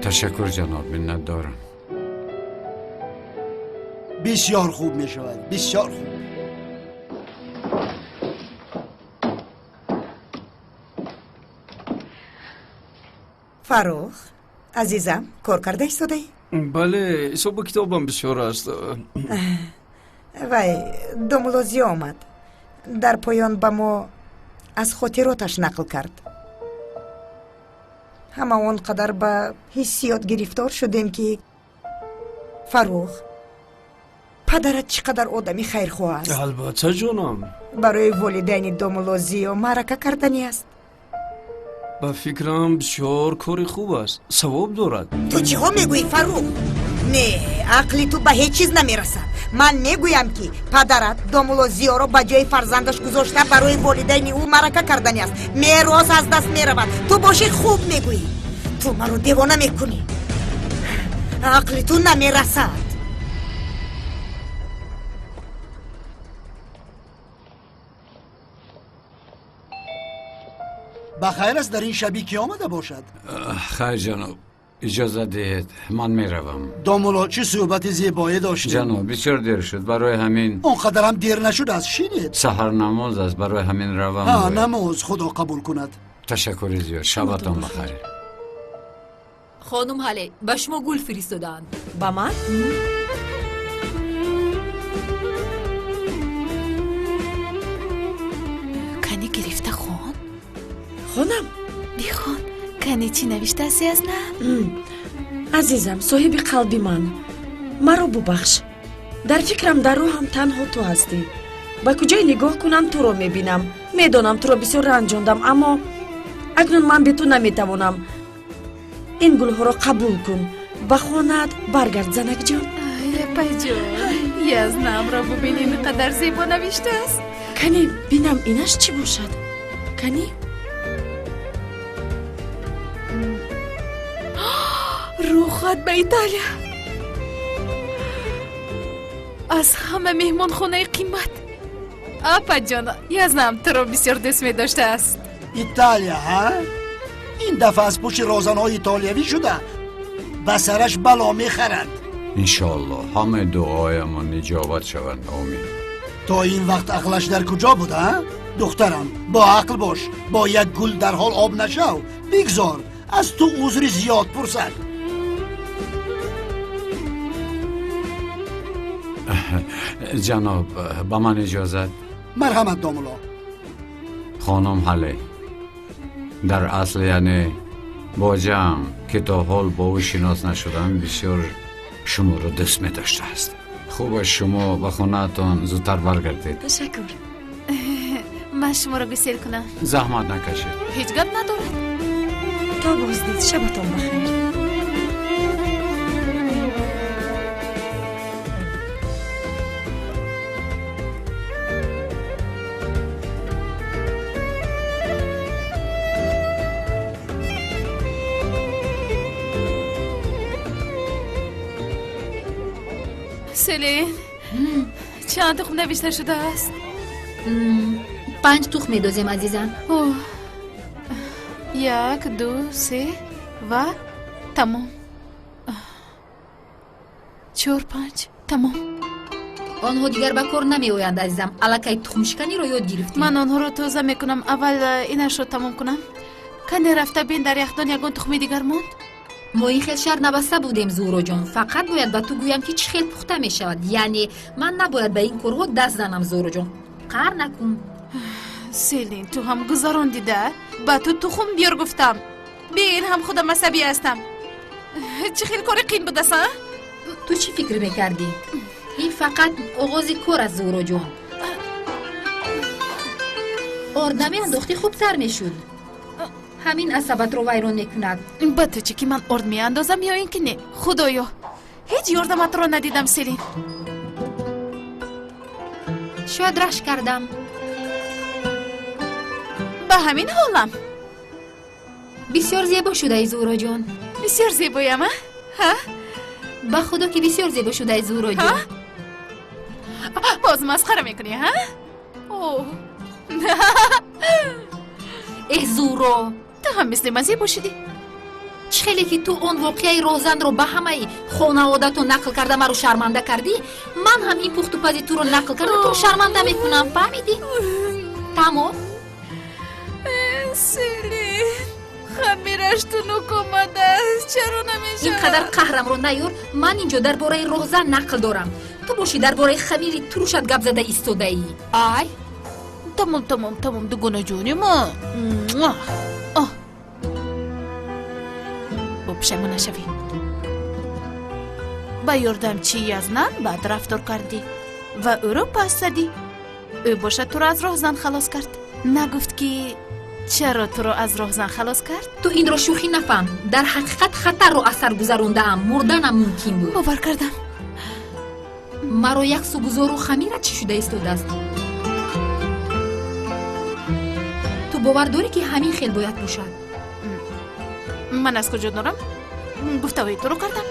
Ташаккур, ҷаноб, миннатдорам. Бисёр хуб мешавад, бисёр хуб. Фаррух, азизам, кор карда истодаӣ? Бале, ҳисобу китобам бисёр аст. Вай, домулло Зиё омад. Дар поён ба мо аз хотироташ нақл кард. Ҳама он қадар ба ҳиссиёт гирифтор шудем, ки Фаррух, падарат чӣ қадар одами хайрхоҳ аст. Албатта, ҷонам. Барои волидайни домулло Зиё маърака карданӣ аст. Ба фикрам, бисёр кори хуб аст, савоб дорад. Ту чиҳо мегӯӣ, Фаррух? Не, ақли ту ба ҳеҷ чиз намерасад. Ман мегӯям, ки падарат домулло Зиёро ба ҷои фарзандаш гузошта, барои волидайни ӯ маърака карданӣ аст. Мерос аз даст меравад. Ту бошӣ, хуб мегӯӣ. Ту маро девона мекунӣ. Ақли ту намерасад. Ба хайр аст, дар ин шабӣ ки омада бошад? Хайр, ҷаноб, иҷозат диҳед, ман меравам. Домулло, чӣ суҳбати зебое доштем. Ҷаноб, бисёр дер шуд, барои ҳамин. Он қадарам дер нашудааст, шинед. Саҳар намоз аст, барои ҳамин равам. Ҳа, намоз Худо қабул кунад. Ташаккури зиёд, шабатон бахайр. Хонум Ҳале, ба шумо гул фиристодаанд. Ба ман? Кани гирифта хон. Хонам? Бихон, кани чӣ навиштааст, Язна? Азизам, соҳиби қалби ман, маро бубахш. Дар фикрам, дар рӯҳам танҳо ту ҳастӣ. Ба куҷое нигоҳ кунам, туро мебинам. Медонам, туро бисёр ранҷондам, аммо акнун ман бе ту наметавонам. Ин гулҳоро қабул кун, ба хонаат баргард, занакҷон. Апайҷон, Язнамро бубин, ин қадар зебо навиштааст. Кани бинам, инаш чӣ бошад? Кани? Рӯхат ба Италия, аз ҳама меҳмонхонаи қимат. Апаҷон, Язнам туро бисёр дӯст медоштааст. Италия, ҳа? Ин дафъа аз пушти розанҳои итолиявӣ шуда, ба сараш бало мехарад. Иншоаллоҳ, ҳамаи дуоямон иҷобат шаванд, омин. То ин вақт ақлаш дар куҷо буд, а? Духтарам, бо ақл бош, бо як гул дарҳол об нашав. Бигзор аз ту узри зиёд пурсад. Ҷаноб, ба ман иҷозат. Марҳамат, домулло. Хонум Ҳале, дар асл, яъне боҷаам, ки то ҳол бо ӯ шинос нашудам, бисёр шуморо дӯст медоштааст. Хуб аст, шумо ба хонаатон зудтар баргардед. Ташаккур. Ман шуморо гусел кунам? Заҳмат накашед. Ҳеҷ гап надорад. То боздид, шабатон бахайр. Селин, чанд тухм навишта шудааст? Панҷ тухм медозем, азизам. Як, ду, се ва тамом. Чор, панҷ, тамом. Онҳо дигар ба кор намеоянд, азизам. Аллакай тухмшиканиро ёд гирифтем. Ман онҳоро тоза мекунам. Аввал инашро тамом кунам. Кане рафта бин, дар яхдон ягон тухми дигар монд? Мо ин хел шарт набаста будем, Зуҳроҷон. Фақат бояд ба ту гӯям, ки чӣ хел пухта мешавад. Яъне ман набояд ба ин корҳо даст занам, Зуҳроҷон. Қаҳр накун. Селин, ту ҳам гузарондида. Ба ту тухм биёр гуфтам. Бин, ҳам худам асабӣ ҳастам. Чӣ хел кори қин будааст, а? Ту чӣ фикр мекардӣ? Ин фақат оғози кор аст, Зуҳроҷон. Орд намеандохтӣ, хубтар мешуд. Ҳамин асабатро вайрон мекунад. Ба ту чӣ, ки ман орд меандозам ё ин ки не? Худоё, Ҳеҷ ёрдаматро надидам, Селин. Шояд рашк кардам. Ба ҳамин ҳолам. Бисёр зебо шудаи, Зуҳроҷон. Бисёр зебоям, а? Ҳа? Ба худо ки бисёр зебо шудаи, Зуҳроҷон. Боз масхара мекунӣ, ҳа? Эҳ, Зуҳро, ту ҳам мисли ман зебо шудӣ. Чӣ хеле ки ту он воқеаи роҳзанро ба ҳамаи хонаводатон нақл карда маро шарманда кардӣ, ман ҳам ин пухтупази туро нақл карда туро шарманда мекунам. Фаҳмидӣ? Тамом. Селин, хамираш тунук омадааст, чаро намешавад? Ин қадар қаҳрамро наёр. Ман инҷо дар бораи роҳзан нақл дорам, ту бошӣ дар бораи хамири турушат гап зада истодаӣ. Ай, тамом, тамом, тамом, дугонаҷони ма. Бо пушаймон нашавӣ. Ба ёрдамчии Язнан бад рафтор кардӣ ва ӯро пас задӣ. Ӯ бошад туро аз роҳзан халос кард. Нагуфт ки чаро туро аз роҳзан халос кард? Ту инро шӯхӣ нафаҳм. Дар ҳақиқат хатарро аз сар гузарондаам, мурданам мумкин буд. Бовар кардам. Маро як су гузору хамира чӣ шуда истодааст? Ту бовар дорӣ, ки ҳамин хел бояд бошад? Ман аз куҷо дорам? Гуфтаҳои туро кардам.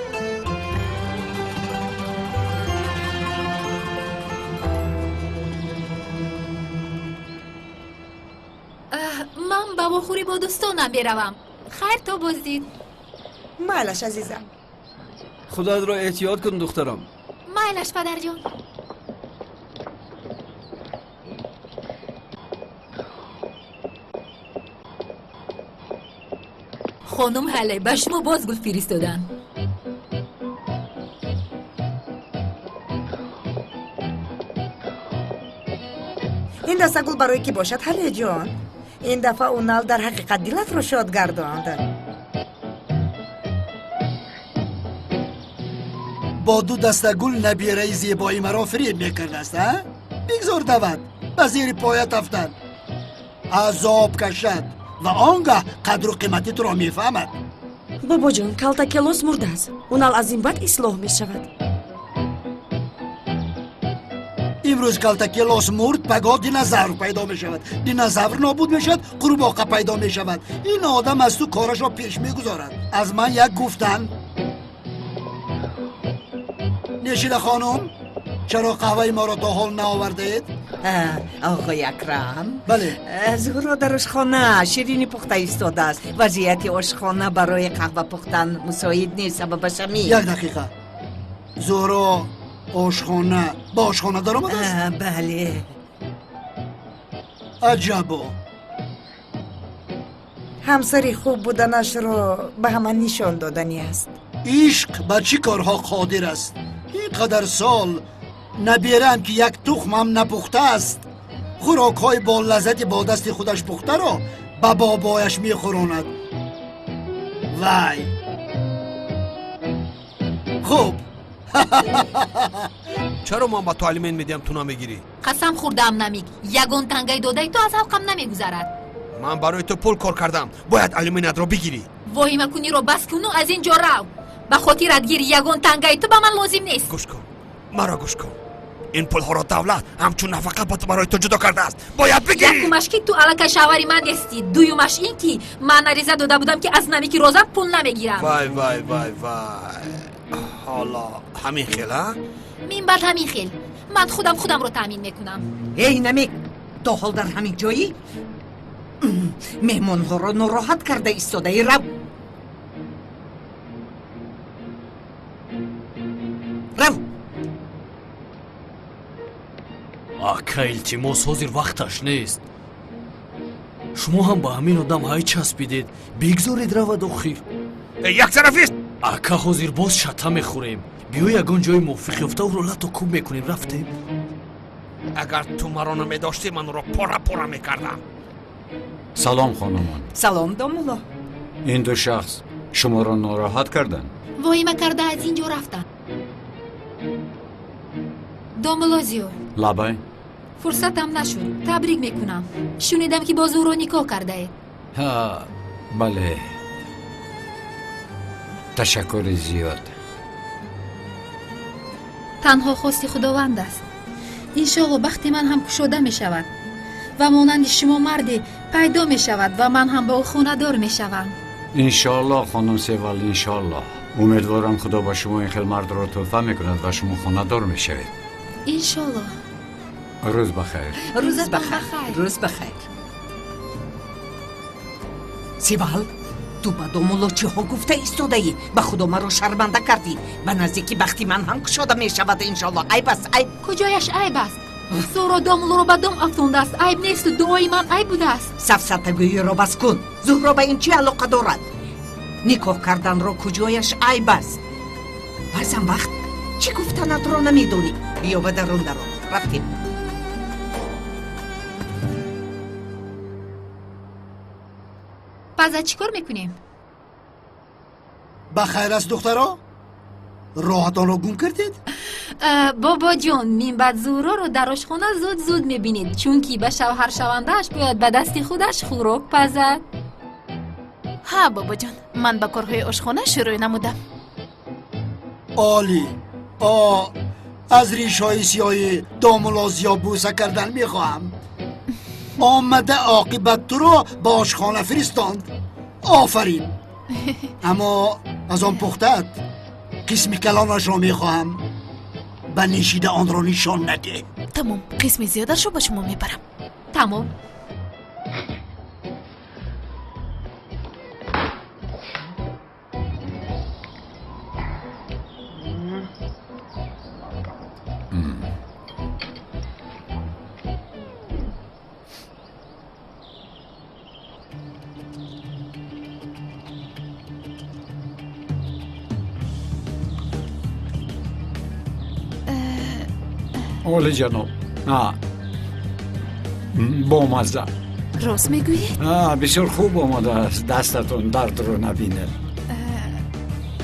Ман ба вохӯрӣ бо дӯстонам меравам. Хайр, то боздид. Майлаш, азизам. Худатро эҳтиёт кун, духтарам. Майлаш, падарҷон. Хонум Ҳале, ба шумо боз гул фиристоданд. Ин даста гул барои кӣ бошад, Ҳалеҷон? Ин дафъа Унал дар ҳақиқат дилатро шод гардонд. Бо ду даста гул набираи зебои маро фиреб мекардааст, а? Бигзор давад, ба зери поят афтад, азоб кашад ва он гаҳ қадру қимати туро мефаҳмад. Бобоҷон, Калтакелос мурдааст. Унал аз ин баъд ислоҳ мешавад. Имрӯз Калтакелос мурд, пагоҳ динозавр пайдо мешавад. Динозавр нобуд мешавад, қурбоқа пайдо мешавад. Ин одам аз ту корашро пеш мегузорад. Аз ман як гуфтан. Нешила хонум, чаро қаҳваи моро то ҳол наовардаед? Оғои Акрам. Бале. Зуҳро дар ошхона ширинӣ пухта истодааст. Вазъияти ошхона барои қаҳва пухтан мусоид нест, сабабаш ҳамин. Як дақиқа. Зуҳро ошхона ба ошхона даромадааст? Бале. Аҷабо. Ҳамсари хуб буданашро ба ҳама нишон додани аст. Ишқ ба чӣ корҳо қодир аст? Ин қадар сол набираам, ки як тухмам напухтааст, хӯрокҳои бо лаззати бо дасти худаш пухтаро ба бобояш мехӯронад. Вай, хуб. Чаро ман ба ту алимент медиҳам, ту намегирӣ? Қасам хӯрдаам, Намик, ягон тангаи додаи ту аз ҳалқам намегузарад. Ман барои ту пул кор кардам, бояд алиментатро бигирӣ. Воҳимакуниро бас куну аз ин ҷо рав. Ба хотират гир, ягон тангаи ту ба ман лозим нест. Гӯш кун, маро гӯш кун. Ин пулҳоро давлат ҳамчун нафақа барои ту ҷудо кардааст, бояд бигирӣ. Якумаш, ки ту аллакай шавҳари ман нестӣ. Дуюмаш ин ки ман ариза дода будам, ки аз Намики розам пул намегирам. Вай, вай, вай, вай, ҳоло ҳамин хел, а? Мин баъд ҳамин хел. Ман худам худамро таъмин мекунам. Эй, Намик, то ҳол дар ҳамин ҷоӣ? Меҳмонҳоро нороҳат карда истодаӣ. Рав, рав. Ака, илтимос, ҳозир вақташ нест. Шумо ҳам ба ҳамин одам ҳай часпидед. Бигзоред равад охир. Яктарафист. Ака, ҳозир боз шата мехӯрем. Биё, ягон ҷои мувофиқ ёфта ӯро лату кӯб мекунем. Рафтем. Агар ту маро намедоштӣ, ман ӯро пора пора мекардам. Салом, хонумон. Салом, домулло. Ин ду шахс шуморо нороҳат карданд? Воҳима карда аз ин ҷо рафтанд. Домулло Зиё. Лабай. Фурсатам нашуд, табрик мекунам. Шунидам, ки бо Зуҳро никоҳ кардаед. Ҳа, бале, ташаккури зиёд. Танҳо хости Худованд аст. Иншоалло бахти ман ҳам кушода мешавад ва монанди шумо марде пайдо мешавад ва ман ҳам ба ӯ хонадор мешавам. Иншоалло, хонум Севал, иншоалло. Умедворам Худо ба шумо ин хел мардро тӯҳфа мекунад ва шумо хонадор мешавед. Иншоалло. Рӯз бахайр. Рӯз бахайр. Рӯз бахайр. Севал, ту ба домулло чиҳо гуфта истодаӣ? Ба Худо маро шарманда кардӣ. Ба наздики бахти ман ҳам кушода мешавад, иншоалло. Айб аст, айб. Куҷояш айб аст? Зуҳро домуллоро ба дом афтондааст. Айб несту дуои ман айб будааст. Сафсатагӯиро бас кун. Зуҳро ба ин чӣ алоқа дорад? Никоҳ карданро куҷояш айб аст? Баъзан вақт чӣ гуфтанатро намедонӣ. Биё ба дарун даро. Рафтем. Паза чӣ кор мекунем? Ба хайр аст, духтаро? Роҳатонро гум кардед? Бобоҷон, минбаъд Зуҳроро дар ошхона зуд-зуд мебинед, чунки ба шавҳаршавандааш бояд ба дасти худаш хӯрок пазад. Ҳа, бобоҷон, ман ба корҳои ошхона шурӯъ намудам. Олӣ. О, аз ришҳои сиёҳи домулло Зиё бӯса кардан мехоҳам. Омада оқибат туро ба ошхона фиристонд. Офарин. Аммо аз он пухтаат қисми калонашро мехоҳам. Ба нишида онро нишон надеҳ. Тамом, қисми зиёдашро ба шумо мебарам. Тамом. Олиҷаноб, бомазза. Рост мегӯед? Бисёр хуб омодааст. Дастатон дардро набинед.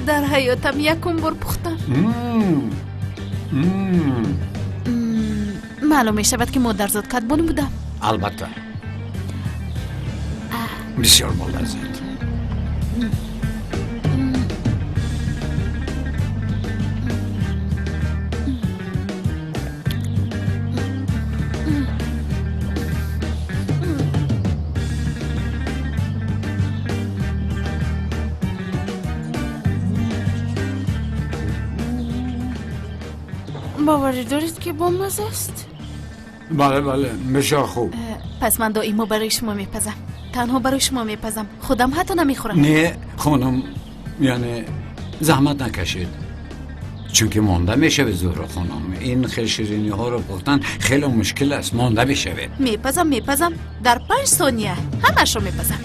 Дар ҳаётам якум бор пухтам. Маълум мешавад, ки модарзод кадбон будам. Албатта, бисёр болаззат. Боварӣ доред, ки бомазза аст? Бале, бале, бисёр хуб. Пас ман доимо барои шумо мепазам. Танҳо барои шумо мепазам. Худам ҳатто намехӯрам. Не, хонум, яъне заҳмат накашед, чунки монда мешавед. Зуҳро хонум, ин хел шириниҳоро пухтан хеле мушкил аст, монда мешавед. Мепазам, мепазам, дар 5 сония ҳамаашро мепазам.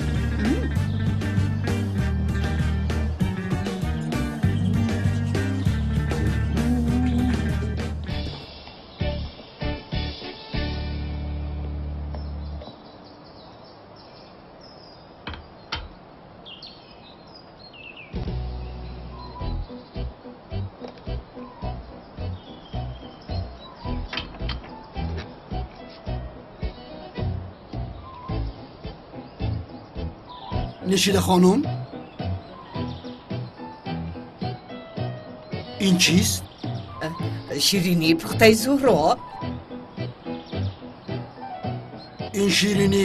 Нишида хонум, ин чист? Ширинии пухтаи Зуҳро. Ин ширинӣ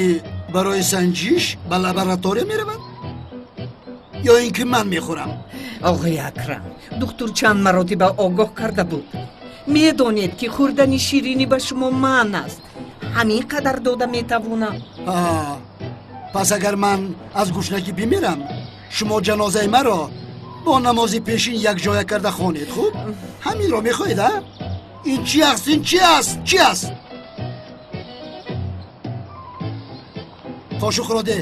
барои санҷиш ба лаборатория меравад ё ин ки ман мехӯрам? Оғои Акрам, духтур чанд маротиба огоҳ карда буд. Медонед, ки хӯрдани ширинӣ ба шумо манъ аст. Ҳамин қадар дода метавонам. Пас агар ман аз гушнагӣ бимирам, шумо ҷанозаи маро бо намози пешин якҷоя карда хонед. Хуб, ҳаминро мехоҳед? А, ин чи аст? Ин чи аст? Чи аст? Қошуқро де.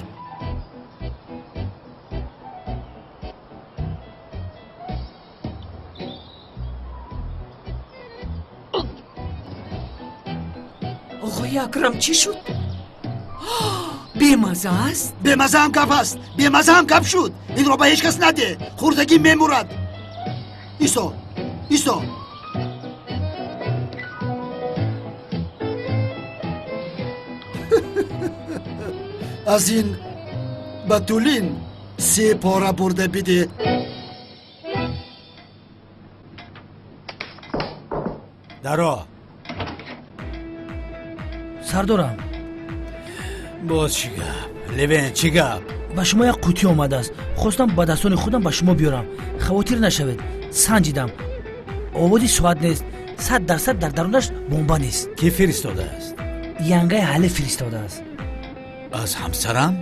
Оғои Акрам, чӣ шуд? Бемаза аст? Бемазаам гап аст, бемазаам гап шуд. Инро ба ҳеҷ кас наде, хӯрдагӣ мемурад. Исто, исто. Аз ин ба Тулин се пора бурда биде. Даро. Сардорам. Боз чӣ гап? Левен, чӣ гап? Ба шумо як қутӣ омадааст. Хостам ба дастони худам ба шумо биёрам. Хавотир нашавед. Санҷидам. Овози соат нест. 100% дар дарунаш бомба нест. Кӣ фиристодааст? Янгаи ҳале фиристодааст. Аз ҳамсарам?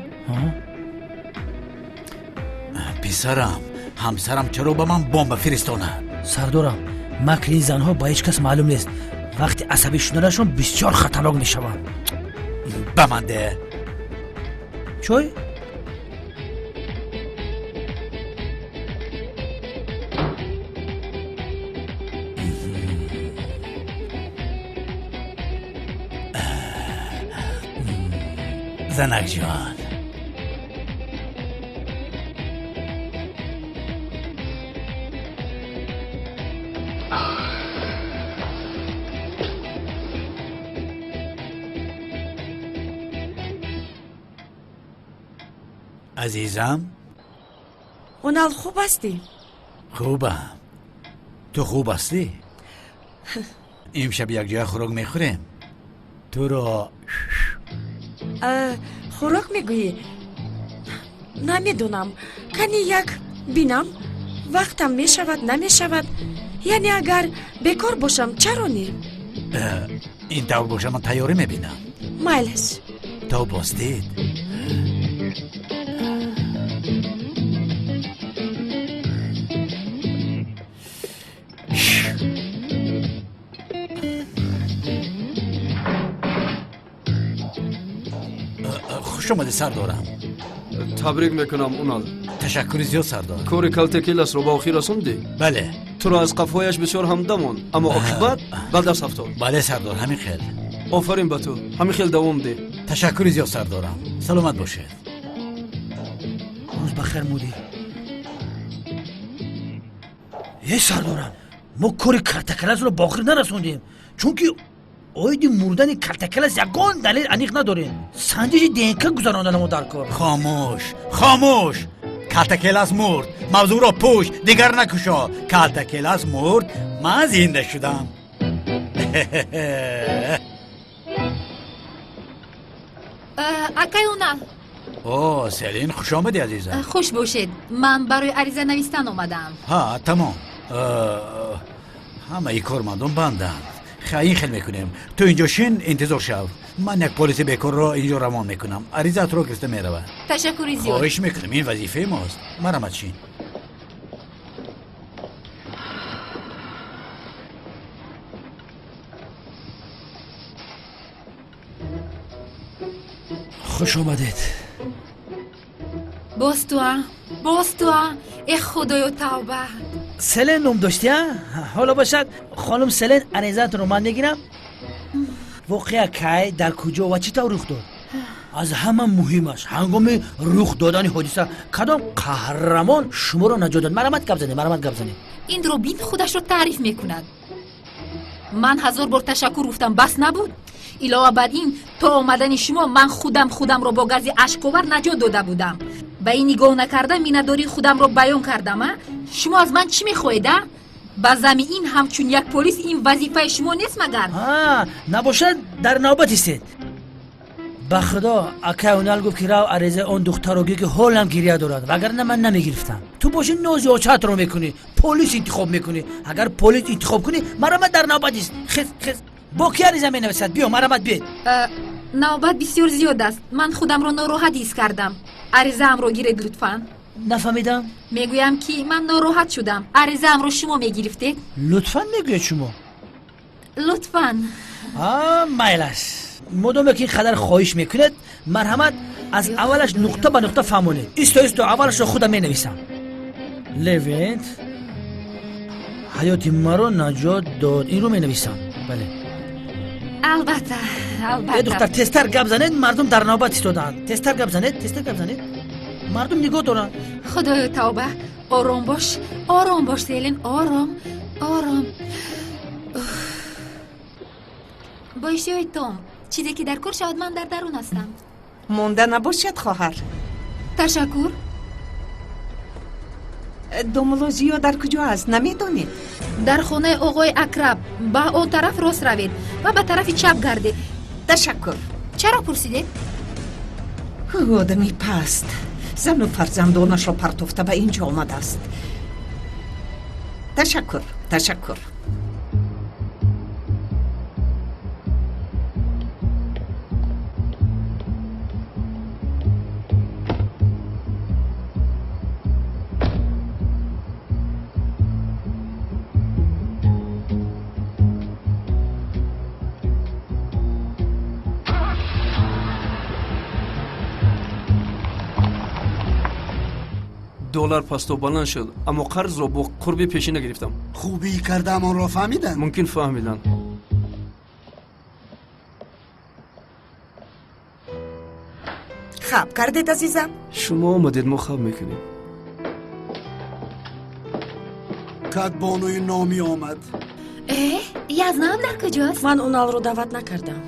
Писарам, ҳамсарам чаро ба ман бомба фиристонад? Сардорам, макри ин занҳо ба ҳеҷ кас маълум нест. Вақти асабӣ шуданашон бисёр хатарнок мешаванд. Ба ман де. Чой? Занакҷон. Азизам. Унал, хуб ҳастӣ? Хубам. Ту хуб ҳастӣ? Имшаб якҷоя хӯрок мехӯрем. Туро Хӯрок мегӯӣ? Намедонам. Кани як бинам, вақтам мешавад, намешавад. Яъне агар бекор бошам, чаро не? Ин тавр боша, ман тайёрӣ мебинам. Майлаш. То боздид. Хуш омадӣ, сардорам. Табрик мекунам, Унал. Ташаккури зиёд, сардор. Кори калтакеласро ба охир расондӣ? Бале. Туро аз қафояш бисёр ҳамда монд, аммо оқибат ба даст афтод. Бале, сардор, ҳамин хел. Офарин ба ту, ҳамин хел давом деҳ. Ташаккури зиёд, сардорам. Саломат бошед. Рӯз ба хер, мудир. Э, сардорам, мо кори калтакеласро ба охир нарасондем, чунки оиди мурдани калтакелас ягон далел аниқ надорем. Санҷиши ДНК гузаронданамо дар кор. Хомӯш, хомӯш. Калтакелас мурд. Мавзӯъро пӯш, дигар накушо. Калтакелас мурд, ман зинда шудам. Акай Унал. О, Селин, хуш омадӣ, азизам. Хуш бошед. Ман барои ариза навистан омадаам. Ҳа, тамом. Ҳамаи кормандон банданд. Ин хел мекунем. Ту инҷо шин, интизор шав. Ман як полиси бекорро инҷо равон мекунам. Аризаатро гирифта меравад. Ташаккури зиёд. Хоҳиш мекунем, ин вазифаи мост. Марамат, шин. Хуш омадед. Боз туа, боз туа. Э, худоё, тавба. Селен ном доштӣ, а? Ҳоло бошад, хонум Селен, аризаатонро ман мегирам. Воқеа кай, дар куҷо ва чӣ тавр рух дод? Аз ҳама муҳимаш, ҳангоми рух додани ҳодиса кадом қаҳрамон шуморо наҷот дод? Марамат гап занед, марамат гап занед. Инро бин, худашро таъриф мекунад. Ман 1000 бор ташаккур гуфтам, бас набуд? Илова бар ин, то омадани шумо ман худам худамро бо гази ашковар наҷот дода будам. Ба ин нигоҳ накарда миннатдории худамро баён кардам, а? Шумо аз ман чӣ мехоҳед, а? Ба зами ин ҳамчун як полис ин вазифаи шумо нест магар? Набошад, дар навбат истед. Ба худо, акай Унал гуфт, ки рав аризаи он духтарро гир, ки ҳолам гиря дорад, вагарна ман намегирифтам. Ту боши нози очаатро мекунӣ, полис интихоб мекунӣ. Агар полис интихоб кунӣ, марамат дар навбат ист. Хез, хез. Бо ки ариза менависад? Биё, марамат биед. Навбат бисёр зиёд аст. Ман худамро нороҳат ҳис кардам. Аризаамро гиред, лутфан. Нафаҳмидам. Мегӯям, ки ман нороҳат шудам. Аризаамро шумо мегирифтед? Лутфан мегӯед шумо? Лутфан. Майлаш. Модоме ки ин қадар хоҳиш мекунед, марҳамат, аз аввалаш нуқта ба нуқта фаҳмонед. Исто, исто, аввалашро худам менависам. Левент ҳаёти маро наҷот дод. Инро менависам. Бале. Албатта, албатта. Э, духтар, тезтар гап занед, мардум дар навбат истодаанд. Тезтар гап занед, тезтар гап занед. Мардум нигоҳ доранд. Худоё, тавба. Ором бош, ором бош, Селин, ором, ором. Бо иштиҳои том, чизе ки дар кор шавад, ман дар дарун ҳастам. Монда набошад, хоҳар. Ташаккур. Домулло Зиё дар куҷо аст, намедонед? Дар хонаи оғои Акраб ба он тараф рост равед ва ба тарафи чап гардед. Ташаккур. Чаро пурсидед? Ӯ одами паст, зану фарзандонашро партофта ба ин ҷо омадааст. Ташаккур, ташаккур. Доллар пасту баланд шуд, аммо қарзро бо қурби пешина гирифтам. Хубӣ кардаам, онро фаҳмиданд? Мумкин, фаҳмиданд. Хаб кардед, азизам? Шумо омадед, мо хаб мекунем. Кадбонуи номӣ омад. Э, Язнаам дар куҷост? Ман Уналро даъват накардам.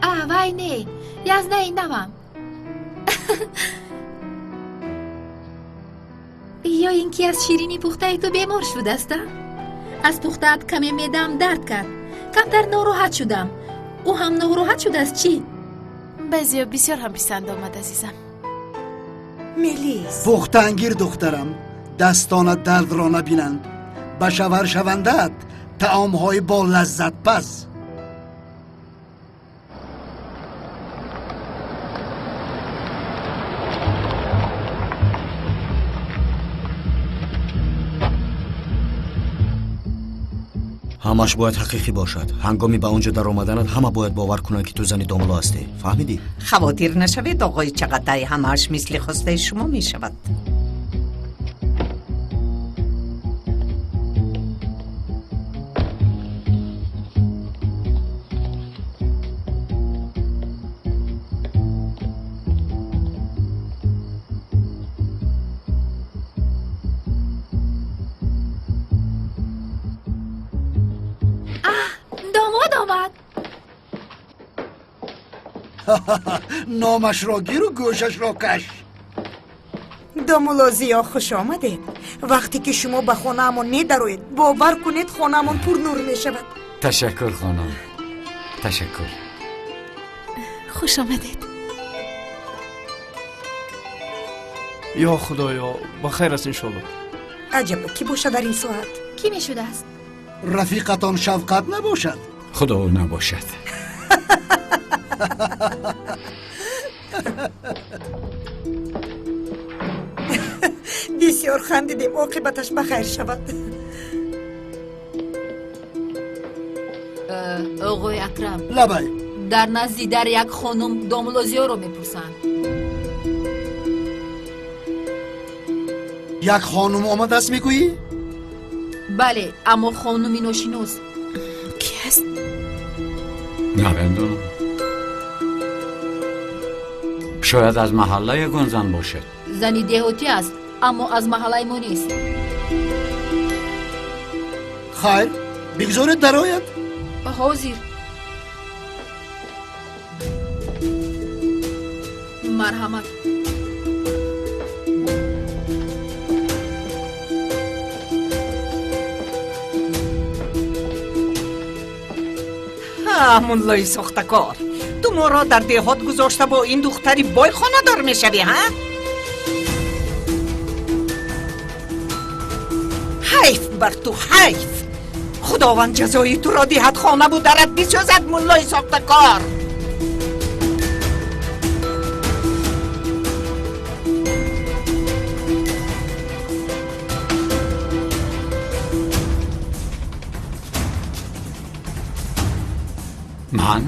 А, вай не, Язнаи навам. Ё ин ки аз ширини пухтаи ту бемор шудааст, а? Аз пухтаат каме меъдаам дард кард, камтар нороҳат шудам. Ӯ ҳам нороҳат шудааст, чӣ? Баъзеё бисёр ҳам писанд омад, азизам. Мелис. Пухтаангир, духтарам, дастонат дардро набинанд. Ба шавҳар шавандаат таомҳои бо лаззатпаз. Ҳамаш бояд ҳақиқӣ бошад. Ҳангоми ба он ҷо даромаданат ҳама бояд бовар кунанд, ки ту зани домулло ҳастӣ. Фаҳмидӣ? Хавотир нашавед, оғои Чағатай, ҳамааш мисли хостаи шумо мешавад. Домод омад. Номашро гиру гӯшашро каш. Домулло Зиё, хуш омадед. Вақте ки шумо ба хонаамон медароед, бовар кунед, хонаамон пурнур мешавад. Ташаккур, хонум, ташаккур. Хуш омадед. Ё худоё, ба хайр аст, иншолло. Аҷаб, кӣ бошад дар ин соат? Кӣ мешудааст? Рафиқатон Шавқат набошад? Худо набошад. Бисёр хандидем, оқибаташ ба хайр шавад. Оғои Акрам. Лабай. Дар назди дар як хонум домулло Зиёро мепурсанд. Як хонум омадааст, мегӯӣ? Бале, аммо хонуми ношинос. Кӣ аст? Намедонам. Шояд аз маҳалла ягон зан бошад. Зани деҳотӣ аст, аммо аз маҳаллаи мо нест. Хайр, бигзоред дарояд. Ҳозир. Марҳамат. Муллои сохтакор, ту моро дар деҳот гузошта бо ин духтари бой хонадор мешавӣ, ҳа? Ҳайф бар ту, ҳайф! Худованд ҷазои туро диҳад, хонаву дарат бисӯзад, муллои сохтакор. Ман?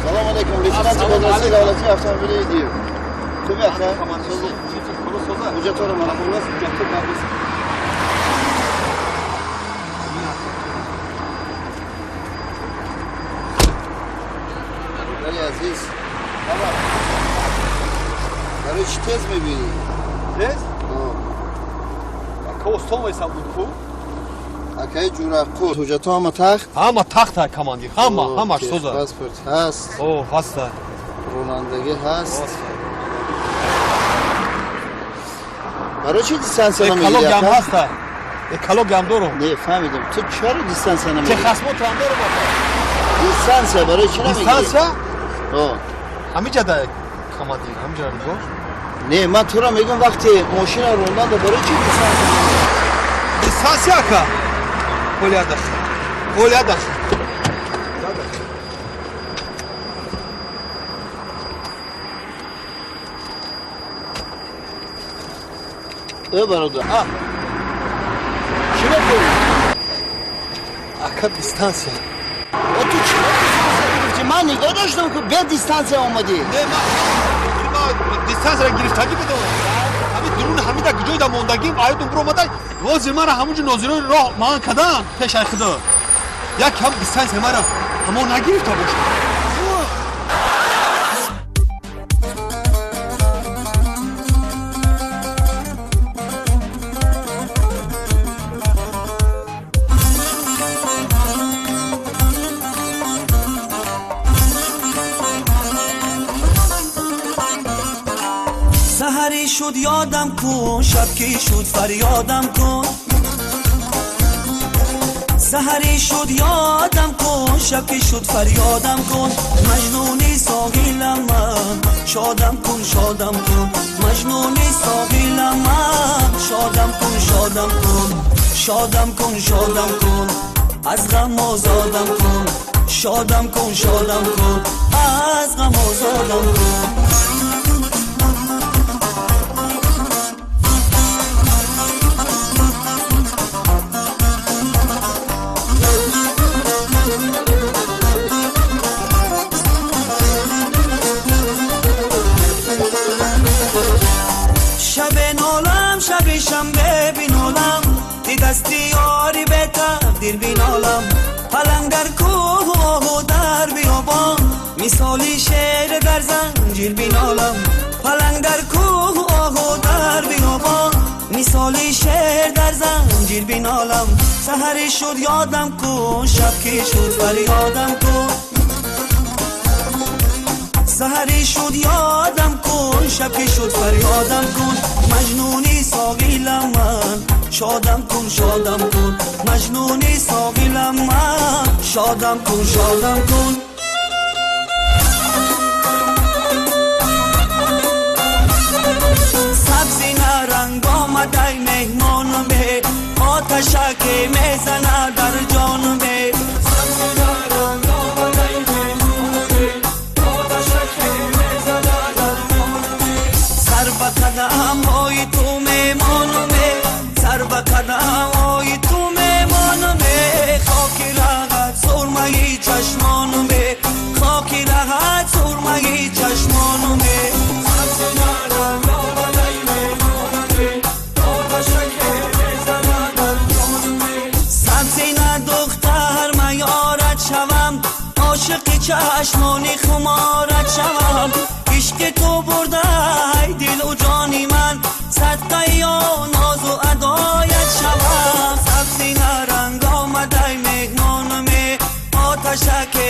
Салом алейкум, лейтенант бозрасии давлатии автомобили Идиев. Хуби, ака? Ҳуҷҷатҳоро мана. Азиз, барои чӣ тез мебинӣ? Тез? Ака, остон вайсам буд ку. Акаи Ҷураққул, ҳуҷҷатҳо ҳама тахт? Ҳама тахта, командир, ҳама, ҳамаш соза. Паспорт ҳаст? О, ҳаста. Ронандагӣ ҳаст? Барои чӣ дистанция намегирӣ? Экологиям ҳаста. Экологиям дорум. Не, фаҳмидам. Ту чаро дистанция намегирӣ? Техосмотрам дорум, ака. Дистанция барои чӣ намегирӣ? Дистанция? Ҳамиҷа да, командир, ҳамиҷа нигоҳ. Не, ман туро мегӯям, вақте мошина ронанда барои чӣ дистанция намегирӣ? Дистанция, ака? Оля дахи. Оля дахи. Э, бародар. Чӣ мекунӣ? Ака, дистанция. О, ту чӣ дистанция гирифтӣ? Ман нигоҳ доштам, ки бе дистанция омадӣ. Не, ман дистанцияро гирифтагӣ будам. Ҳамин дурун ҳамида куҷоида мондагим, аёдум биромада, ҳозир мара ҳамунҷо нозирони роҳ ман кадан пешай худо. Як кам дистанция мара ҳамон нагирифта бошад. Саҳарӣ шуд, ёдам кун, шаб ки шуд, фарёдам кун. Саҳарӣ шуд, ёдам кун, шаб ки шуд, фарёдам кун. Маҷнуни соҳилам ман, шодам кун, шодам кун. Маҷнуни соҳилам ман, шодам кун, шодам кун. Шодам кун, шодам кун, аз ғам озодам кун. Шодам кун, шодам кун, аз ғам озодам кун. Шаби шанбе бинолам, ди дасти ёри бе тақдир бинолам. Паланг дар кӯҳу оҳу дар биёбон, мисоли шер дар занҷир бинолам. Паланг дар кӯҳу оҳу дар биёбон, мисоли шер дар занҷир бинолам. Саҳарӣ шуд, ёдам кун, шаб ки шуд, фарёдам кун. Саҳарӣ шуд, ёдам кун, шаб ки шуд, фарёдам кун. Маҷнуни соҳилам ман, шодам кун, шодам кун. Маҷнуни соҳилам ман, шодам кун, шодам кун. Сабзи наранг омадай меҳмонум бе, оташаке мезанад дар ҷонум бе. Сар ба қадамҳои ту мемонум, сар ба қадамҳои ту мемонум. Хоки раҳат сурмаи чашмонум, хоки раҳат сурмаи чашмонум. Сабзина духтар маёрат шавам, ошиқи чашмони хуморат шавам. Ишқи ту бурдай дилу ҷони ман, садқаи нозу адоят шавам. Сабзина ранг омадай меҳмонуме, оташаке